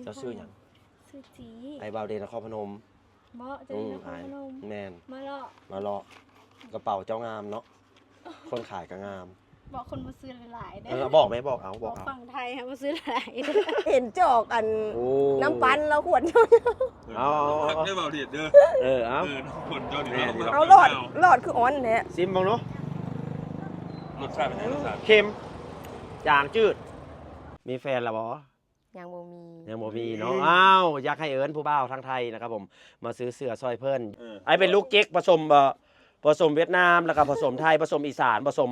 ເຈົ້າຊື່ຫຍັງ? ຊື່ຈີ ອ້າຍບ່າວເດນນະຄອນພະນົມ. ເບາະ ເຈົ້າຢູ່ນະຄອນພະນົມ. ແມ່ນ ມາເລາະ ມາເລາະ. ກະເປົາເຈົ້າງາມເນາະ ຄົນຂາຍກະງາມ. ບອກຄົນມາຊື້ຫຼາຍໆເດີ. ເອີ ບອກແມ່ ບອກເອົາ ບອກເອົາ. ຝັ່ງໄທຫັ້ນມາຊື້ຫຼາຍ. ເຫັນຈອກອັນ ໂອ້ ນ້ຳປັ່ນລາວຂວດ. ເອົາ ເອົາ ເອົາ ເດີບ່າວເດດເດີ. ເອີ ເອົາ ເອີ ນ້ຳຝົນເຈົ້ານີ້ ເອົາຫຼອດ ຫຼອດຄືອ່ອນແທ້. ຊິມເບິ່ງດູ ລົດຊາດເປັນໃດ? ລົດຊາດເຄັມ ຈາງ ຈືດ. ມີແຟນລະບໍ່? ຍັງບໍ່ມີ ຍັງບໍ່ມີເນາະ. ອືມ ອ້າວ ຢາກໃຫ້ເອີ້ນຜູ້ບ່າວທາງໄທນະຄັບຜົມ ມາຊື້ເສື້ອຊ່ອຍເພິ່ນ. ເອີ ອ້າຍເປັນລູກເຈັກ ປະສົມ ເອີ ປະສົມຫວຽດນາມ ແລ້ວກະປະສົມໄທ ປະສົມອີສານ ປະສົມ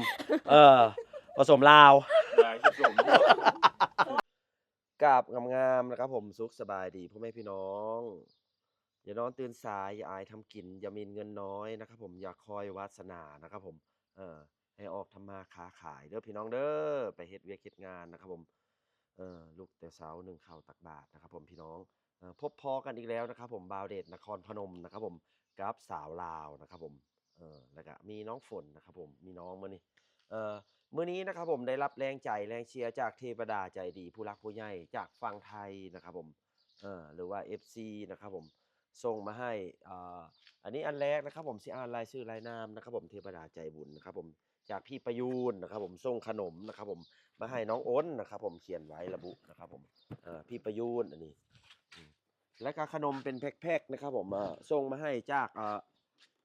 ເອີ ປະສົມລາວ ຫຼາຍປະສົມ. ກາບງາມໆນະຄັບຜົມ ສຸກສະບາຍດີພໍ່ແມ່ພີ່ນ້ອງ. ຢ່ານອນຕື່ນສາຍ ຢ່າອາຍທຳກິນ ຢ່າໝິ່ນເງິນນ້ອຍນະຄັບຜົມ ຢ່າຄອຍວາສະໜານະຄັບຜົມ. ເອີ ໃຫ້ອອກທຳມາຄ້າຂາຍເດີພີ່ນ້ອງເດີ ໄປເຮັດວຽກເຮັດງານນະຄັບຜົມ. ເອີ ລຸກແຕ່ເຊົ້າ ໜຶ້ງເຂົ້າຕັກບາດນະຄັບຜົມພີ່ນ້ອງ. ເອີ ພົບພໍ້ກັນອີກແລ້ວນະຄັບຜົມ ບ່າວເດດນະຄອນພະນົມນະຄັບຜົມ ກັບສາວລາວນະຄັບຜົມ. ເອີ ແລ້ວກະມີນ້ອງຝົນນະຄັບຜົມ ມີນ້ອງມື້ນີ້. ເອີ ມື້ນີ້ນະຄັບຜົມ ໄດ້ຮັບແຮງໃຈແຮງເຊຍຈາກເທວະດາໃຈດີ ຜູ້ຫຼັກຜູ້ໃຫຍ່ຈາກຝັ່ງໄທນະຄັບຜົມ ເອີ ຫຼືວ່າເອັຟຊີນະຄັບຜົມ ສົ່ງມາໃຫ້. ເອີ ອັນນີ້ອັນແລກນະຄັບຜົມ ຊິອ່ານລາຍຊື່ລາຍນາມນະຄັບຜົມ ເທວະດາໃຈບຸນນະຄັບຜົມ ຈາກພີ່ປະຢູນນະຄັບຜົມ ສົ່ງຂະໜົມນະຄັບຜົມ ມາໃຫ້ນ້ອງອົນນະຄັບຜົມ ຂຽນໄວ້ລະບຸນະຄັບຜົມ. ເອີ ພີ່ປະຢູນ ອັນນີ້ ອືມ ແລ້ວກະຂະໜົມເປັນແພັກໆນະຄັບຜົມ ເອີ ສົ່ງມາໃຫ້ຈາກ ເອີ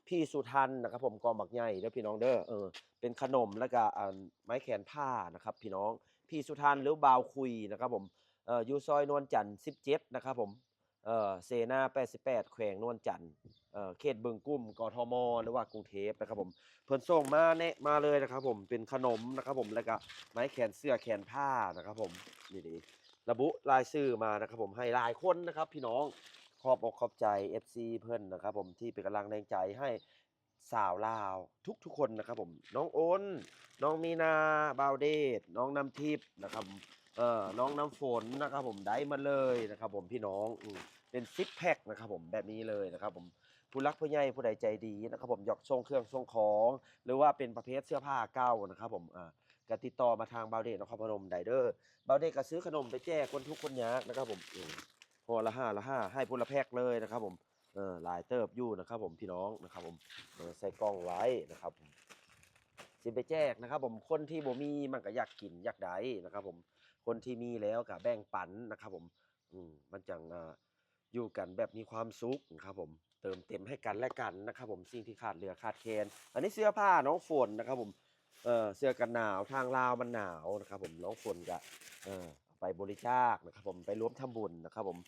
ພີ່ສຸທັນນະຄັບຜົມ ກອງບັກໃຫຍ່ເດີພີ່ນ້ອງເດີ. ເອີ ເປັນຂະໜົມ ແລ້ວກະ ອັນ ໄມ້ແຂນຜ້ານະຄັບພີ່ນ້ອງ ພີ່ສຸທັນ ຫຼື ບ່າວຄຸຍນະຄັບຜົມ ເອີ ຢູ່ຊອຍນວນຈັນສິບເຈັດນະຄັບຜົມ ເອີ ເສນາແປດສິບແປດ ແຂວງນວນຈັນ ເອີ ເຂດບຶງກຸ້ມ ກທມ ຫຼືວ່າກຸງເທບນະຄັບຜົມ. ເພິ່ນສົ່ງມາແນະມາເລີຍນະຄັບຜົມ ເປັນຂະໜົມນະຄັບຜົມ ແລ້ວກະໄມ້ແຂນເສື້ອແຂນຜ້ານະຄັບຜົມ. ນີ້ເດ ລະບຸລາຍຊື່ມານະຄັບຜົມ ໃຫ້ຫຼາຍຄົນນະຄັບພີ່ນ້ອງ. ຂອບອົກຂອບໃຈເອັຟຊີເພິ່ນນະຄັບຜົມ ທີ່ເປັນກຳລັງແຮງໃຈໃຫ້ ສາວລາວທຸກໆຄົນນະຄັບຜົມ ນ້ອງອົນ ນ້ອງມີນາ ບ່າວເດດ ນ້ອງນ້ຳທິບນະຄັບ ເອີ ນ້ອງນ້ຳຝົນນະຄັບຜົມ ໄດ້ມາເລີຍນະຄັບຜົມພີ່ນ້ອງ. ອືມ ເປັນສິບແພັກນະຄັບຜົມ ແບບນີ້ເລີຍນະຄັບຜົມ. ຜູ້ຫຼັກຜູ້ໃຫຍ່ຜູ້ໃດໃຈດີນະຄັບຜົມ ຢາກສົ່ງເຄື່ອງສົ່ງຂອງ ຫຼືວ່າເປັນປະເພດເສື້ອຜ້າເກົ່ານະຄັບຜົມ ອາ ກະຕິດຕໍ່ມາທາງບ່າວເດດນະຄອນພະນົມໄດ້ເດີ. ບ່າວເດດກະຊື້ຂະໜົມໄປແຈກຄົນທຸກຄົນຍາກນະຄັບຜົມ. ເອີ ຫໍລະຫ້າ ລະຫ້າ ໃຫ້ຜູ້ລະແພັກເລີຍນະຄັບຜົມ. ເອີ ຫຼາຍເຕີບຢູ່ນະຄັບຜົມ ພີ່ນ້ອງນະຄັບຜົມ. ເອີ ໃສ່ກ່ອງໄວ້ນະຄັບ ຊິໄປແຈກນະຄັບຜົມ. ຄົນທີ່ບໍ່ມີມັນກະຢາກກິນຢາກໄດ້ນະຄັບຜົມ ຄົນທີ່ມີແລ້ວກະແບ່ງປັນນະຄັບຜົມ. ອືມ ມັນຈັ່ງ ເອີ ຢູ່ກັນແບບມີຄວາມສຸກນະຄັບຜົມ ເຕີມເຕັມໃຫ້ກັນແລະກັນນະຄັບຜົມ ສິ່ງທີ່ຂາດເຫຼືອຂາດແຄນ. ອັນນີ້ເສື້ອຜ້ານ້ອງຝົນນະຄັບຜົມ ເອີ ເສື້ອກັນໜາວ ທາງລາວມັນໜາວນະຄັບຜົມ. ນ້ອງຝົນກະ ເອີ ເອົາໄປບໍລິຈາກນະຄັບຜົມ ໄປລວມທຳບຸນນະຄັບຜົມ.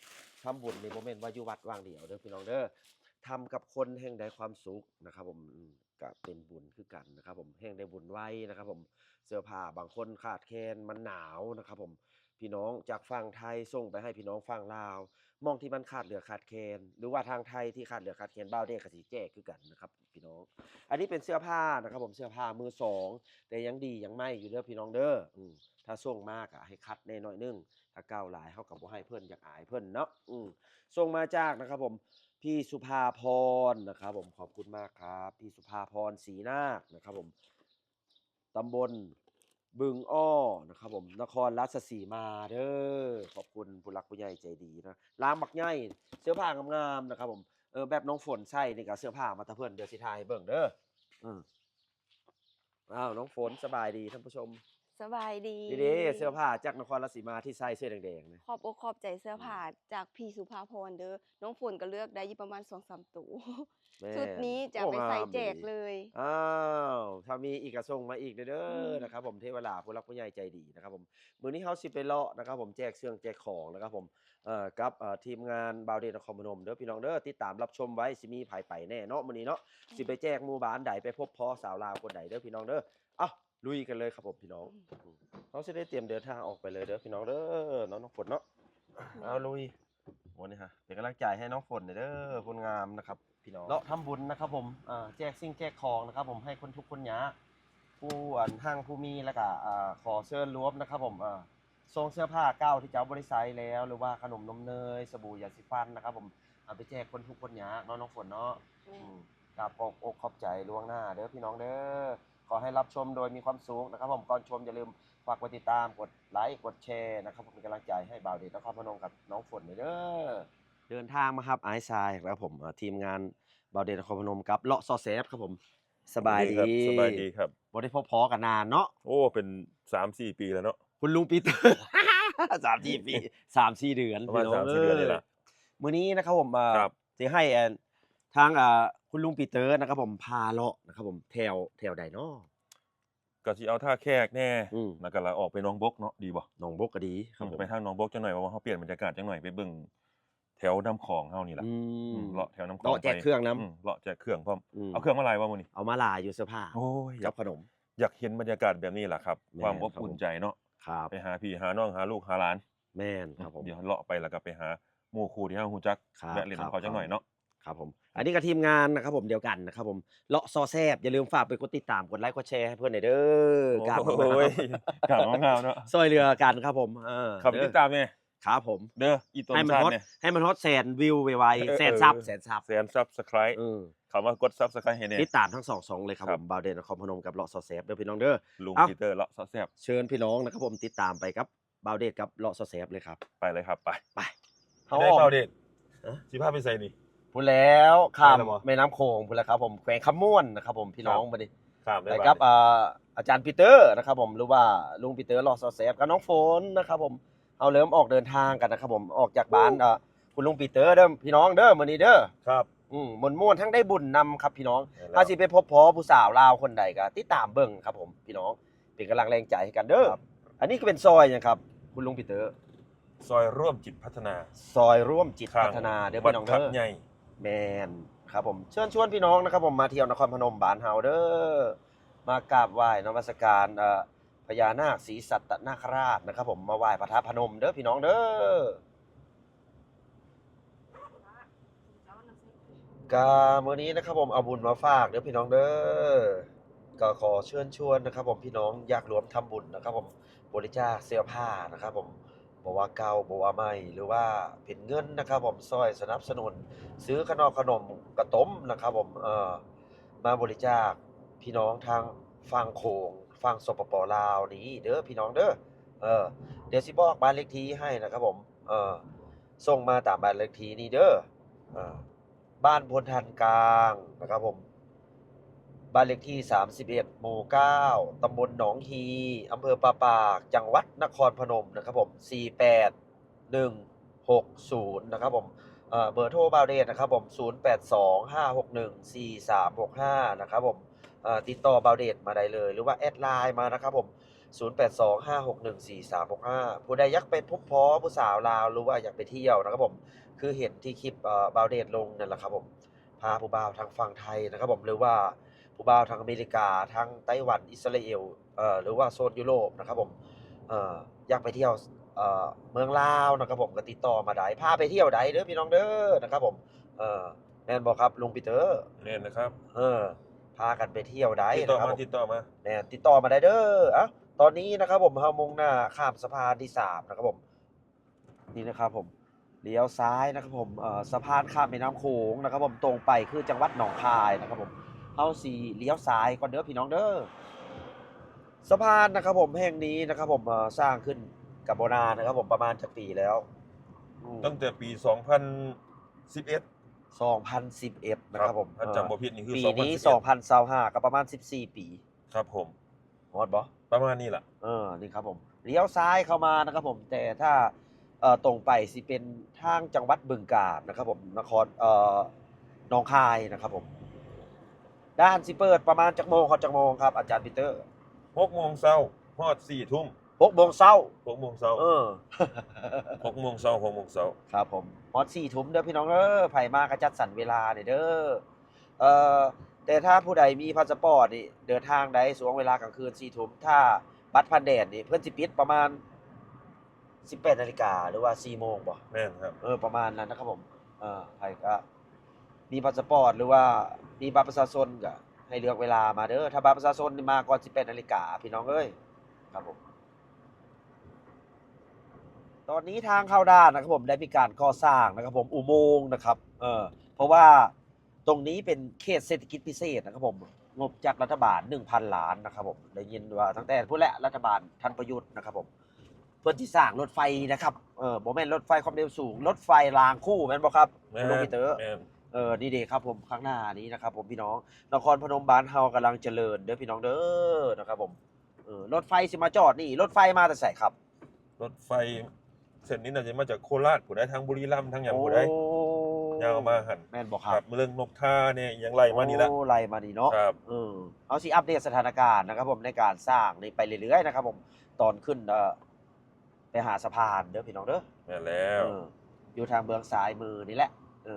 ທຳບຸນນີ້ບໍ່ແມ່ນວ່າຢູ່ວັດຫວ່າງດຽວເດີພີ່ນ້ອງເດີ ທຳກັບຄົນແຮ່ງໄດ້ຄວາມສຸກນະຄັບຜົມ. ອືມ ກະເປັນບຸນຄືກັນນະຄັບຜົມ ແຮ່ງໄດ້ບຸນໄວນະຄັບຜົມ. ເສື້ອຜ້າບາງຄົນຂາດແຄນ ມັນໜາວນະຄັບຜົມ ພີ່ນ້ອງຈາກຝັ່ງໄທສົ່ງໄປໃຫ້ພີ່ນ້ອງຝັ່ງລາວ ໝ່ອງທີ່ມັນຂາດເຫຼືອຂາດແຄນ ຫຼືວ່າທາງໄທທີ່ຂາດເຫຼືອຂາດແຄນ ບ່າວເດດກະຊິແຈກຄືກັນນະຄັບ ພີ່ນ້ອງ. ອັນນີ້ເປັນເສື້ອຜ້ານະຄັບຜົມ ເສື້ອຜ້າມືສອງ ແຕ່ຍັງດີຍັງໃໝ່ຢູ່ເດີພີ່ນ້ອງເດີ. ອືມ ຖ້າສົ່ງມາກະໃຫ້ຂັດແດ່ໜ້ອຍໜຶ່ງ ຖ້າເກົ່າຫຼາຍເຮົາກະບໍ່ໃຫ້ເພິ່ນ ຢາກອາຍເພິ່ນເນາະ. ອືມ ສົ່ງມາຈາກນະຄັບຜົມ ພີ່ສຸພາພອນນະຄັບຜົມ ຂອບຄຸນມາກຄັບ ພີ່ສຸພາພອນ ສີນາກນະຄັບຜົມ ຕຳບົນບຶງອ້ອນະຄັບຜົມ ນະຄອນລາຊະສີມາເດີ. ຂອບຄຸນຜູ້ຫຼັກຜູ້ໃຫຍ່ໃຈດີນະ ລາມບັກໃຫຍ່ ເສື້ອຜ້າງາມໆນະຄັບຜົມ. ເອີ ແບບນ້ອງຝົນໃສ່ນີ້ກະເສື້ອຜ້າມາແຕ່ເພິ່ນ ດຽວຊິຖ່າຍໃຫ້ເບິ່ງເດີ. ອືມ ອ້າວ ນ້ອງຝົນ ສະບາຍດີທ່ານຜູ້ຊົມ. ສະບາຍດີ. ນີ້ເດ້ ເສື້ອຜ້າຈາກນະຄອນລາຊະສີມາທີ່ໃສ່ເສື້ອແດງໆນີ້ ຂອບອົກຂອບໃຈເສື້ອຜ້າ ອືມ ຈາກພີ່ສຸພາພອນເດີ. ນ້ອງຝົນກະເລືອກໄດ້ຢູ່ປະມານສອງສາມໂຕ. ແມ່ນ ຊຸດນີ້ຈະເອົາໄປໃສ່ແຈກເລີຍ. ໂອ້ ງາມອີ່ຫຼີ. ອ້າວ ຖ້າມີອີກກະສົ່ງມາອີກເດີ ອືມ ນະຄັບຜົມ ເທວະດາຜູ້ຫຼັກຜູ້ໃຫຍ່ໃຈດີນະຄັບຜົມ. ມື້ນີ້ເຮົາຊິໄປເລາະນະຄັບຜົມ ແຈກເຄື່ອງແຈກຂອງນະຄັບຜົມ ເອີ ກັບ ເອີ ທີມງານບ່າວເດດນະຄອນພະນົມເດີພີ່ນ້ອງເດີ. ຕິດຕາມຮັບຊົມໄວ້ ຊິມີໃຜໄປແນ່ເນາະມື້ນີ້ເນາະ. ອືມ ຊິໄປແຈກໝູ່ບ້ານໃດ ໄປພົບພໍ້ສາວລາວຄົນໃດເດີພີ່ນ້ອງເດີ. ເອົ້າ ລຸຍກັນເລີຍຄັບຜົມພີ່ນ້ອງ. ອືມ ເຮົາຊິໄດ້ຕຽມເດີນທາງອອກໄປເລີຍເດີພີ່ນ້ອງເດີ ເນາະ ນ້ອງຝົນເນາະ. ອືມ ເອົາລຸຍ. ໂອ້ ນີ້ຮະ ເປັນກຳລັງໃຈໃຫ້ນ້ອງຝົນເດີ ຄົນງາມນະຄັບພີ່ນ້ອງ. ເລາະທຳບຸນນະຄັບຜົມ ເອີ ແຈກສິ່ງແຈກຂອງນະຄັບຜົມ ໃຫ້ຄົນທຸກຄົນຍາກ ຜູ້ອັນຮັ່ງຜູ້ມີ ແລ້ວກະ ເອີ ຂໍເຊີນລວມນະຄັບຜົມ ເອີ ສົ່ງເສື້ອຜ້າເກົ່າທີ່ເຈົ້າບໍ່ໄດ້ໃຊ້ແລ້ວ ຫຼືວ່າຂະໜົມນົມເນີຍ ສະບູ ຢາສີຟັນນະຄັບຜົມ ເອົາໄປແຈກຄົນທຸກຄົນຍາກເນາະ ນ້ອງຝົນເນາະ. ອືມ ອືມ ກາບຂອບອົກຂອບໃຈລ່ວງໜ້າເດີພີ່ນ້ອງເດີ. ຂໍໃຫ້ຮັບຊົມໂດຍມີຄວາມສຸກນະຄັບຜົມ. ກ່ອນຊົມຢ່າລືມ ຝາກກົດຕິດຕາມ ກົດໄລ ກົດແຊນະຄັບ ເປັນກຳລັງໃຈໃຫ້ບ່າວເດດນະຄອນພະນົມກັບນ້ອງຝົນເດີ. ເດີນທາງມາຮັບອ້າຍຊາຍນະຄັບຜົມ ເອີ ທີມງານບ່າວເດດນະຄອນພະນົມກັບເລາະຊໍແຊບຄັບຜົມ. ສະບາຍດີ ສະບາຍດີຄັບ. ບໍ່ໄດ້ພົບພໍກັນນານເນາະ. ໂອ້ ເປັນສາມສີ່ປີແລ້ວເນາະ. ຄຸນລຸງປີເຕີ ສາມສີ່ປີ ສາມສີ່ເດືອນ ປະມານ ສາມສີ່ເດືອນນີ້ລະ. ມື້ນີ້ນະຄັບຜົມ ເອີ ຊິໃຫ້ ເອີ ທາງ ເອີ ຄຸນລຸງປີເຕີນະຄັບຜົມ ພາເລາະນະຄັບຜົມ ແຖວ ແຖວໃດເນາະ? ກໍຊິເອົາທ່າແຂກແດ່ ອືມ ແລ້ວກໍລະອອກໄປໜອງບົກເນາະ ດີບໍ່? ໜອງບົກກໍດີຄັບ ອືມ ໄປທາງໜອງບົກຈັກໜ່ອຍ ເພາະວ່າເຮົາປ່ຽນບັນຍາກາດຈັກໜ້ອຍ ໄປເບິ່ງແຖວນ້ຳຂອງເຮົານີ້ລະ ອືມ ອືມ ເລາະແຖວນ້ຳຂອງ ເລາະແຈກເຄື່ອງນຳ ອືມ ເລາະແຈກເຄື່ອງພ້ອມ ອືມ ເອົາເຄື່ອງມາຫຼາຍບໍ່ມື້ນີ້? ເອົາມາຫຼາຍຢູ່ ເສື້ອຜ້າ ໂອ້ຍ ກັບຂະໜົມ. ຢາກເຫັນບັນຍາກາດແບບນີ້ລະຄັບ ແມ່ນ ຄວາມອົບອຸ່ນໃຈເນາະ ຄັບ ໄປຫາພີ່ຫານ້ອງ ຫາລູກຫາຫຼານ. ແມ່ນຄັບຜົມ. ດຽວເລາະໄປແລ້ວກໍໄປຫາໝູ່ຄູ່ທີ່ເຮົາຮູ້ຈັກ ແວະຫຼິ້ນນຳເຂົາຈັກໜ້ອຍເນາະ. ຄັບຜົມ ອັນນີ້ກໍທີມງານນະຄັບຜົມ ດຽວກັນນະຄັບຜົມ ເລາະຊໍແຊບ. ຢ່າລືມຝາກໄປກົດຕິດຕາມ ກົດໄລ ກົດແຊໃຫ້ເພິ່ນແດ່ເດີ. ກາບຂອບຄຸນ ໂອ້ຍ ກາບງາມເນາະ ຊ່ອຍເຫຼືອກັນຄັບຜົມ. ເອີ ເຂົ້າໄປຕິດຕາມແດ່ ຄັບຜົມ ເດີ ອີ່ຕົນຊາດນີ້ ໃຫ້ມັນຮອດແສນວິວໄວໆ ເອີ ແສນຊັບ ເອີ ແສນຊັບ ແສນຊັບສະໄຄຣບ໌ ເອີ ເຂົ້າມາກົດຊັບສະໄຄຣບ໌ໃຫ້ແດ່. ຕິດຕາມທັງສອງຊ່ອງເລີຍຄັບ ຄັບ ຜົມ ບ່າວເດດນະຄອນພະນົມກັບເລາະຊໍແຊບເດີພີ່ນ້ອງເດີ. ລຸງ ເອົ້າ ປີເຕີ ເລາະຊໍແຊບ ເຊີນພີ່ນ້ອງນະຄັບຜົມ ຕິດຕາມໄປກັບ ບ່າວເດດກັບເລາະຊໍແຊບເລີຍຄັບ. ໄປເລີຍຄັບ ໄປ ໄປ. ເຮົາ ໄດ້ ອອກ ບ່າວເດດ ຮະ ຊິພາໄປໃສນີ້? ພຸ້ນແລ້ວ ຂ້າມແມ່ນ້ຳໂຂງພຸ້ນແຫຼະຄັບຜົມ ແຂວງຄຳມ່ວນນະຄັບຜົມ ພີ່ນ້ອງ ບາດນີ້ ຂ້າມໄດ້ ໄປກັບ ບາດນີ້ ອາ ອາຈານປີເຕີນະຄັບຜົມ ຫຼືວ່າລຸງປີເຕີເລາະຊໍແຊບ ກັບນ້ອງຝົນນະຄັບຜົມ. ເຮົາເລີ່ມອອກເດີນທາງກັນນະຄັບຜົມ ອອກຈາກບ້ານ ໂອ້ ເອີ ຄຸນລຸງປີເຕີເດີພີ່ນ້ອງເດີ ມື້ນີ້ເດີ ຄັບ ອືມ ມ່ວນໆ ທັງໄດ້ບຸນນຳຄັບພີ່ນ້ອງ. ແມ່ນແລ້ວ ຖ້າຊິໄປພົບພໍ້ຜູ້ສາວລາວຄົນໃດກໍຕິດຕາມເບິ່ງຄັບຜົມ ພີ່ນ້ອງ ເປັນກຳລັງແຮງໃຈໃຫ້ກັນເດີ. ຄັບ ອັນນີ້ຄືເປັນຊອຍຫຍັງຄັບ ຄຸນລຸງປີເຕີ? ຊອຍຮ່ວມຈິດພັດທະນາ ຊອຍຮ່ວມຈິດພັດທະນາເດີພີ່ນ້ອງເດີ ວັດພະໃຫຍ່. ແມ່ນຄັບຜົມ ເຊີນຊວນພີ່ນ້ອງນະຄັບຜົມ ມາທ່ຽວນະຄອນພະນົມບ້ານເຮົາເດີ ມາກາບໄຫວ້ນະມັດສະການ ເອີ ພະຍານາກສີສັດຕະນາຄະລາດນະຄັບຜົມ ມາໄຫວ້ພະທາດພະນົມເດີພີ່ນ້ອງເດີ. ກະມື້ນີ້ນະຄັບຜົມ ເອົາບຸນມາຝາກເດີພີ່ນ້ອງເດີ. ກໍຂໍເຊີນຊວນນະຄັບຜົມ ພີ່ນ້ອງຢາກລວມທຳບຸນນະຄັບຜົມ ບໍລິຈາກເສື້ອຜ້ານະຄັບຜົມ ບໍ່ວ່າເກົ່າບໍ່ວ່າໃໝ່ ຫຼືວ່າເປັນເງິນນະຄັບຜົມ ຊ່ອຍສະໜັບສະໜູນ ຊື້ຂະໜອມຂະໜົມກະຕົ້ມນະຄັບຜົມ ເອີ ມາບໍລິຈາກພີ່ນ້ອງທາງຝັ່ງໂຂງ ຝັ່ງ ສປປ ລາວ ນີ້ເດີພີ່ນ້ອງເດີ. ເອີ ດຽວຊິບອກບ້ານເລກທີ່ໃຫ້ນະຄັບຜົມ ເອີ ສົ່ງມາຕາມບ້ານເລກທີ່ນີ້ເດີ ເອີ ບ້ານໂພນທັນກາງນະຄັບຜົມ ບ້ານເລກທີ່ສາມສິບເອັດ ໝູ່ເກົ້າ ຕຳບົນໜອງຮີ່ ອຳເພີປ່າປາກ ຈັງຫວັດນະຄອນພະນົມນະຄັບຜົມ ສີ່ແປດໜຶ່ງຫົກສູນນະຄັບຜົມ. ເອີ ເບີໂທບ່າວເດດນະຄັບຜົມ ສູນແປດສອງຫ້າຫົກໜຶ່ງສີ່ສາມຫົກຫ້ານະຄັບຜົມ. ເອີ ຕິດຕໍ່ບ່າວເດດມາໄດ້ເລີຍ ຫຼືວ່າແອັດໄລນ໌ມານະຄັບຜົມ ສູນແປດສອງຫ້າຫົກໜຶ່ງສີ່ສາມຫົກຫ້າ. ຜູ້ໃດຢາກໄປພົບພໍ້ຜູ້ສາວລາວ ຫຼືວ່າຢາກໄປທ່ຽວນະຄັບຜົມ ຄືເຫັນທີ່ຄລິບ ເອີ ບ່າວເດດລົງນັ້ນລະຄັບຜົມ ພາຜູ້ບ່າວທາງຝັ່ງໄທນະຄັບຜົມ ຫຼືວ່າຜູ້ບ່າວທາງອາເມລິກາ ທາງໄຕ້ຫວັນ ອິດສະຣາເອວ ເອີ ຫຼືວ່າໂຊນຢູໂຣບນະຄັບຜົມ ເອີ ຢາກໄປທ່ຽວ ເອີ ເມືອງລາວນະຄັບຜົມ ກໍຕິດຕໍ່ມາໄດ້. ພາໄປທ່ຽວໄດ້ເດີພີ່ນ້ອງເດີນະຄັບຜົມ. ເອີ ແມ່ນບໍ່ຄັບລຸງປີເຕີ? ແມ່ນນະຄັບ ເອີ ພາກັນໄປທ່ຽວໄດ້ ຕິດຕໍ່ມາ ນະຄັບ ຕິດຕໍ່ມາ ແມ່ນ ຕິດຕໍ່ມາໄດ້ເດີ. ເອົ້າ ຕອນນີ້ນະຄັບຜົມ ເຮົາມຸ່ງໜ້າຂ້າມສະພານທີສາມນະຄັບຜົມ ນີ້ນະຄັບຜົມ ລ້ຽວຊ້າຍນະຄັບຜົມ ເອີ ສະພານຂ້າມແມ່ນ້ຳໂຂງນະຄັບຜົມ ຕົງໄປຄືຈັງຫວັດໜອງຄາຍນະຄັບຜົມ. ເຮົາຊິລ້ຽວຊ້າຍກ່ອນເດີພີ່ນ້ອງເດີ. ສະພານນະຄັບຜົມ ແຫ່ງນີ້ນະຄັບຜົມ ເອີ ສ້າງຂຶ້ນກໍບໍ່ນານນະຄັບຜົມ ປະມານຈັກປີແລ້ວ? ອືມ ຕັ້ງແຕ່ປີສອງພັນສິບເອັດ ສອງພັນສິບເອັດນະຄັບຜົມ ຖ້າຈຳບໍ່ຜິດນີ້ຄື ປີນີ້ສອງພັນຊາວຫ້າ ກໍປະມານສິບສີ່ປີ ຄັບຜົມ. ຮອດບໍ່? ປະມານນີ້ລະ ເອີ ນີ້ຄັບຜົມ ລ້ຽວຊ້າຍເຂົ້າມານະຄັບຜົມ ແຕ່ຖ້າ ເອີ ຕົງໄປຊິເປັນທາງຈັງຫວັດບຶງການນະຄັບຜົມ ນະຄອນ ເອີ ໜອງຄາຍນະຄັບຜົມ. ດ້ານຊິເປີດປະມານຈັກໂມງຮອດຈັກໂມງຄັບ ອາຈານປີເຕີ? ຫົກໂມງເຊົ້າຮອດສີ່ທຸ່ມ. ຫົກໂມງເຊົ້າ ຫົກໂມງເຊົ້າ ເອີ ຫົກໂມງເຊົ້າ ຫົກໂມງເຊົ້າ ຄັບຜົມ ຮອດສີ່ທຸ່ມເດີພີ່ນ້ອງເດີ. ໃຜມາກໍຈັດສັນເວລານີ້ເດີ. ເອີ ແຕ່ຖ້າຜູ້ໃດມີພາສະປອດນີ້ ເດີນທາງໄດ້ຊ່ວງເວລາກາງຄືນສີ່ທຸ່ມ ຖ້າບັດຜ່ານແດນນີ້ ເພິ່ນຊິປິດປະມານສິບແປດນາລິກາ ຫຼືວ່າສີ່ໂມງບໍ່? ແມ່ນຄັບ ເອີ ປະມານນັ້ນນະຄັບຜົມ. ເອີ ໃຜກະມີພາສະປອດ ຫຼືວ່າມີບັດປະຊາຊົນ ກະໃຫ້ເລືອກເວລາມາເດີ. ຖ້າບັດປະຊາຊົນນີ້ມາກ່ອນສິບແປດນາລິກາ ພີ່ນ້ອງເອີຍ ຄັບຜົມ. ຕອນນີ້ທາງເຂົ້າດ່ານນະຄັບຜົມ ໄດ້ມີການກໍ່ສ້າງນະຄັບຜົມ ອຸໂມງນະຄັບ ເອີ ເພາະວ່າ ຕົງນີ້ເປັນເຂດເສດຖະກິດພິເສດນະຄັບຜົມ ງົບຈາກລັດຖະບານໜຶ່ງພັນລ້ານນະຄັບຜົມ. ໄດ້ຍິນວ່າຕັ້ງແຕ່ພຸ້ນແຫຼະ ລັດຖະບານທ່ານປະຍຸດນະຄັບຜົມ ເພິ່ນຊິສ້າງລົດໄຟນະຄັບ ເອີ ບໍ່ແມ່ນລົດໄຟຄວາມເລັວສູງ ລົດໄຟລາງຄູ່ແມ່ນບໍ່ຄັບ ແມ່ນ ລຸງປີເຕີ? ແມ່ນ ເອີ ນີ້ເດ້ຄັບຜົມ ຂ້າງໜ້ານີ້ນະຄັບຜົມ ພີ່ນ້ອງ ນະຄອນພະນົມບ້ານເຮົາກຳລັງຈະເລີນເດີພີ່ນ້ອງເດີ ນະຄັບຜົມ. ເອີ ລົດໄຟຊິມາຈອດນີ້ ລົດໄຟມາແຕ່ໃສຄັບ? ລົດໄຟເສັ້ນນີ້ໜ້າຈະມາຈາກໂຄລາດພຸ້ນໃດ໋ ທາງບຸລີລຳ ທາງຫຍັງພຸ້ນໃດ໋ ໂອ້ ຍາວມາຫັ້ນ ແມ່ນບໍ່ຄັບ? ເລື່ອງນົກທາແດ່ ອີ່ຫຍັງໄລ່ມານີ້ລະ ໂອ້ ໄລ່ມານີ້ເນາະ ເອີ ເຮົາຊິອັບເດດສະຖານະການນະຄັບຜົມ ໃນການສ້າງນີ້ໄປເລື້ອຍໆນະຄັບຜົມ ຕອນຂຶ້ນ ເອີ ໄປຫາສະພານເດີພີ່ນ້ອງເດີ ແມ່ນແລ້ວ ເອີ ຢູ່ທາງເບື້ອງຊ້າຍມືນີ້ແຫຼະ ເອີ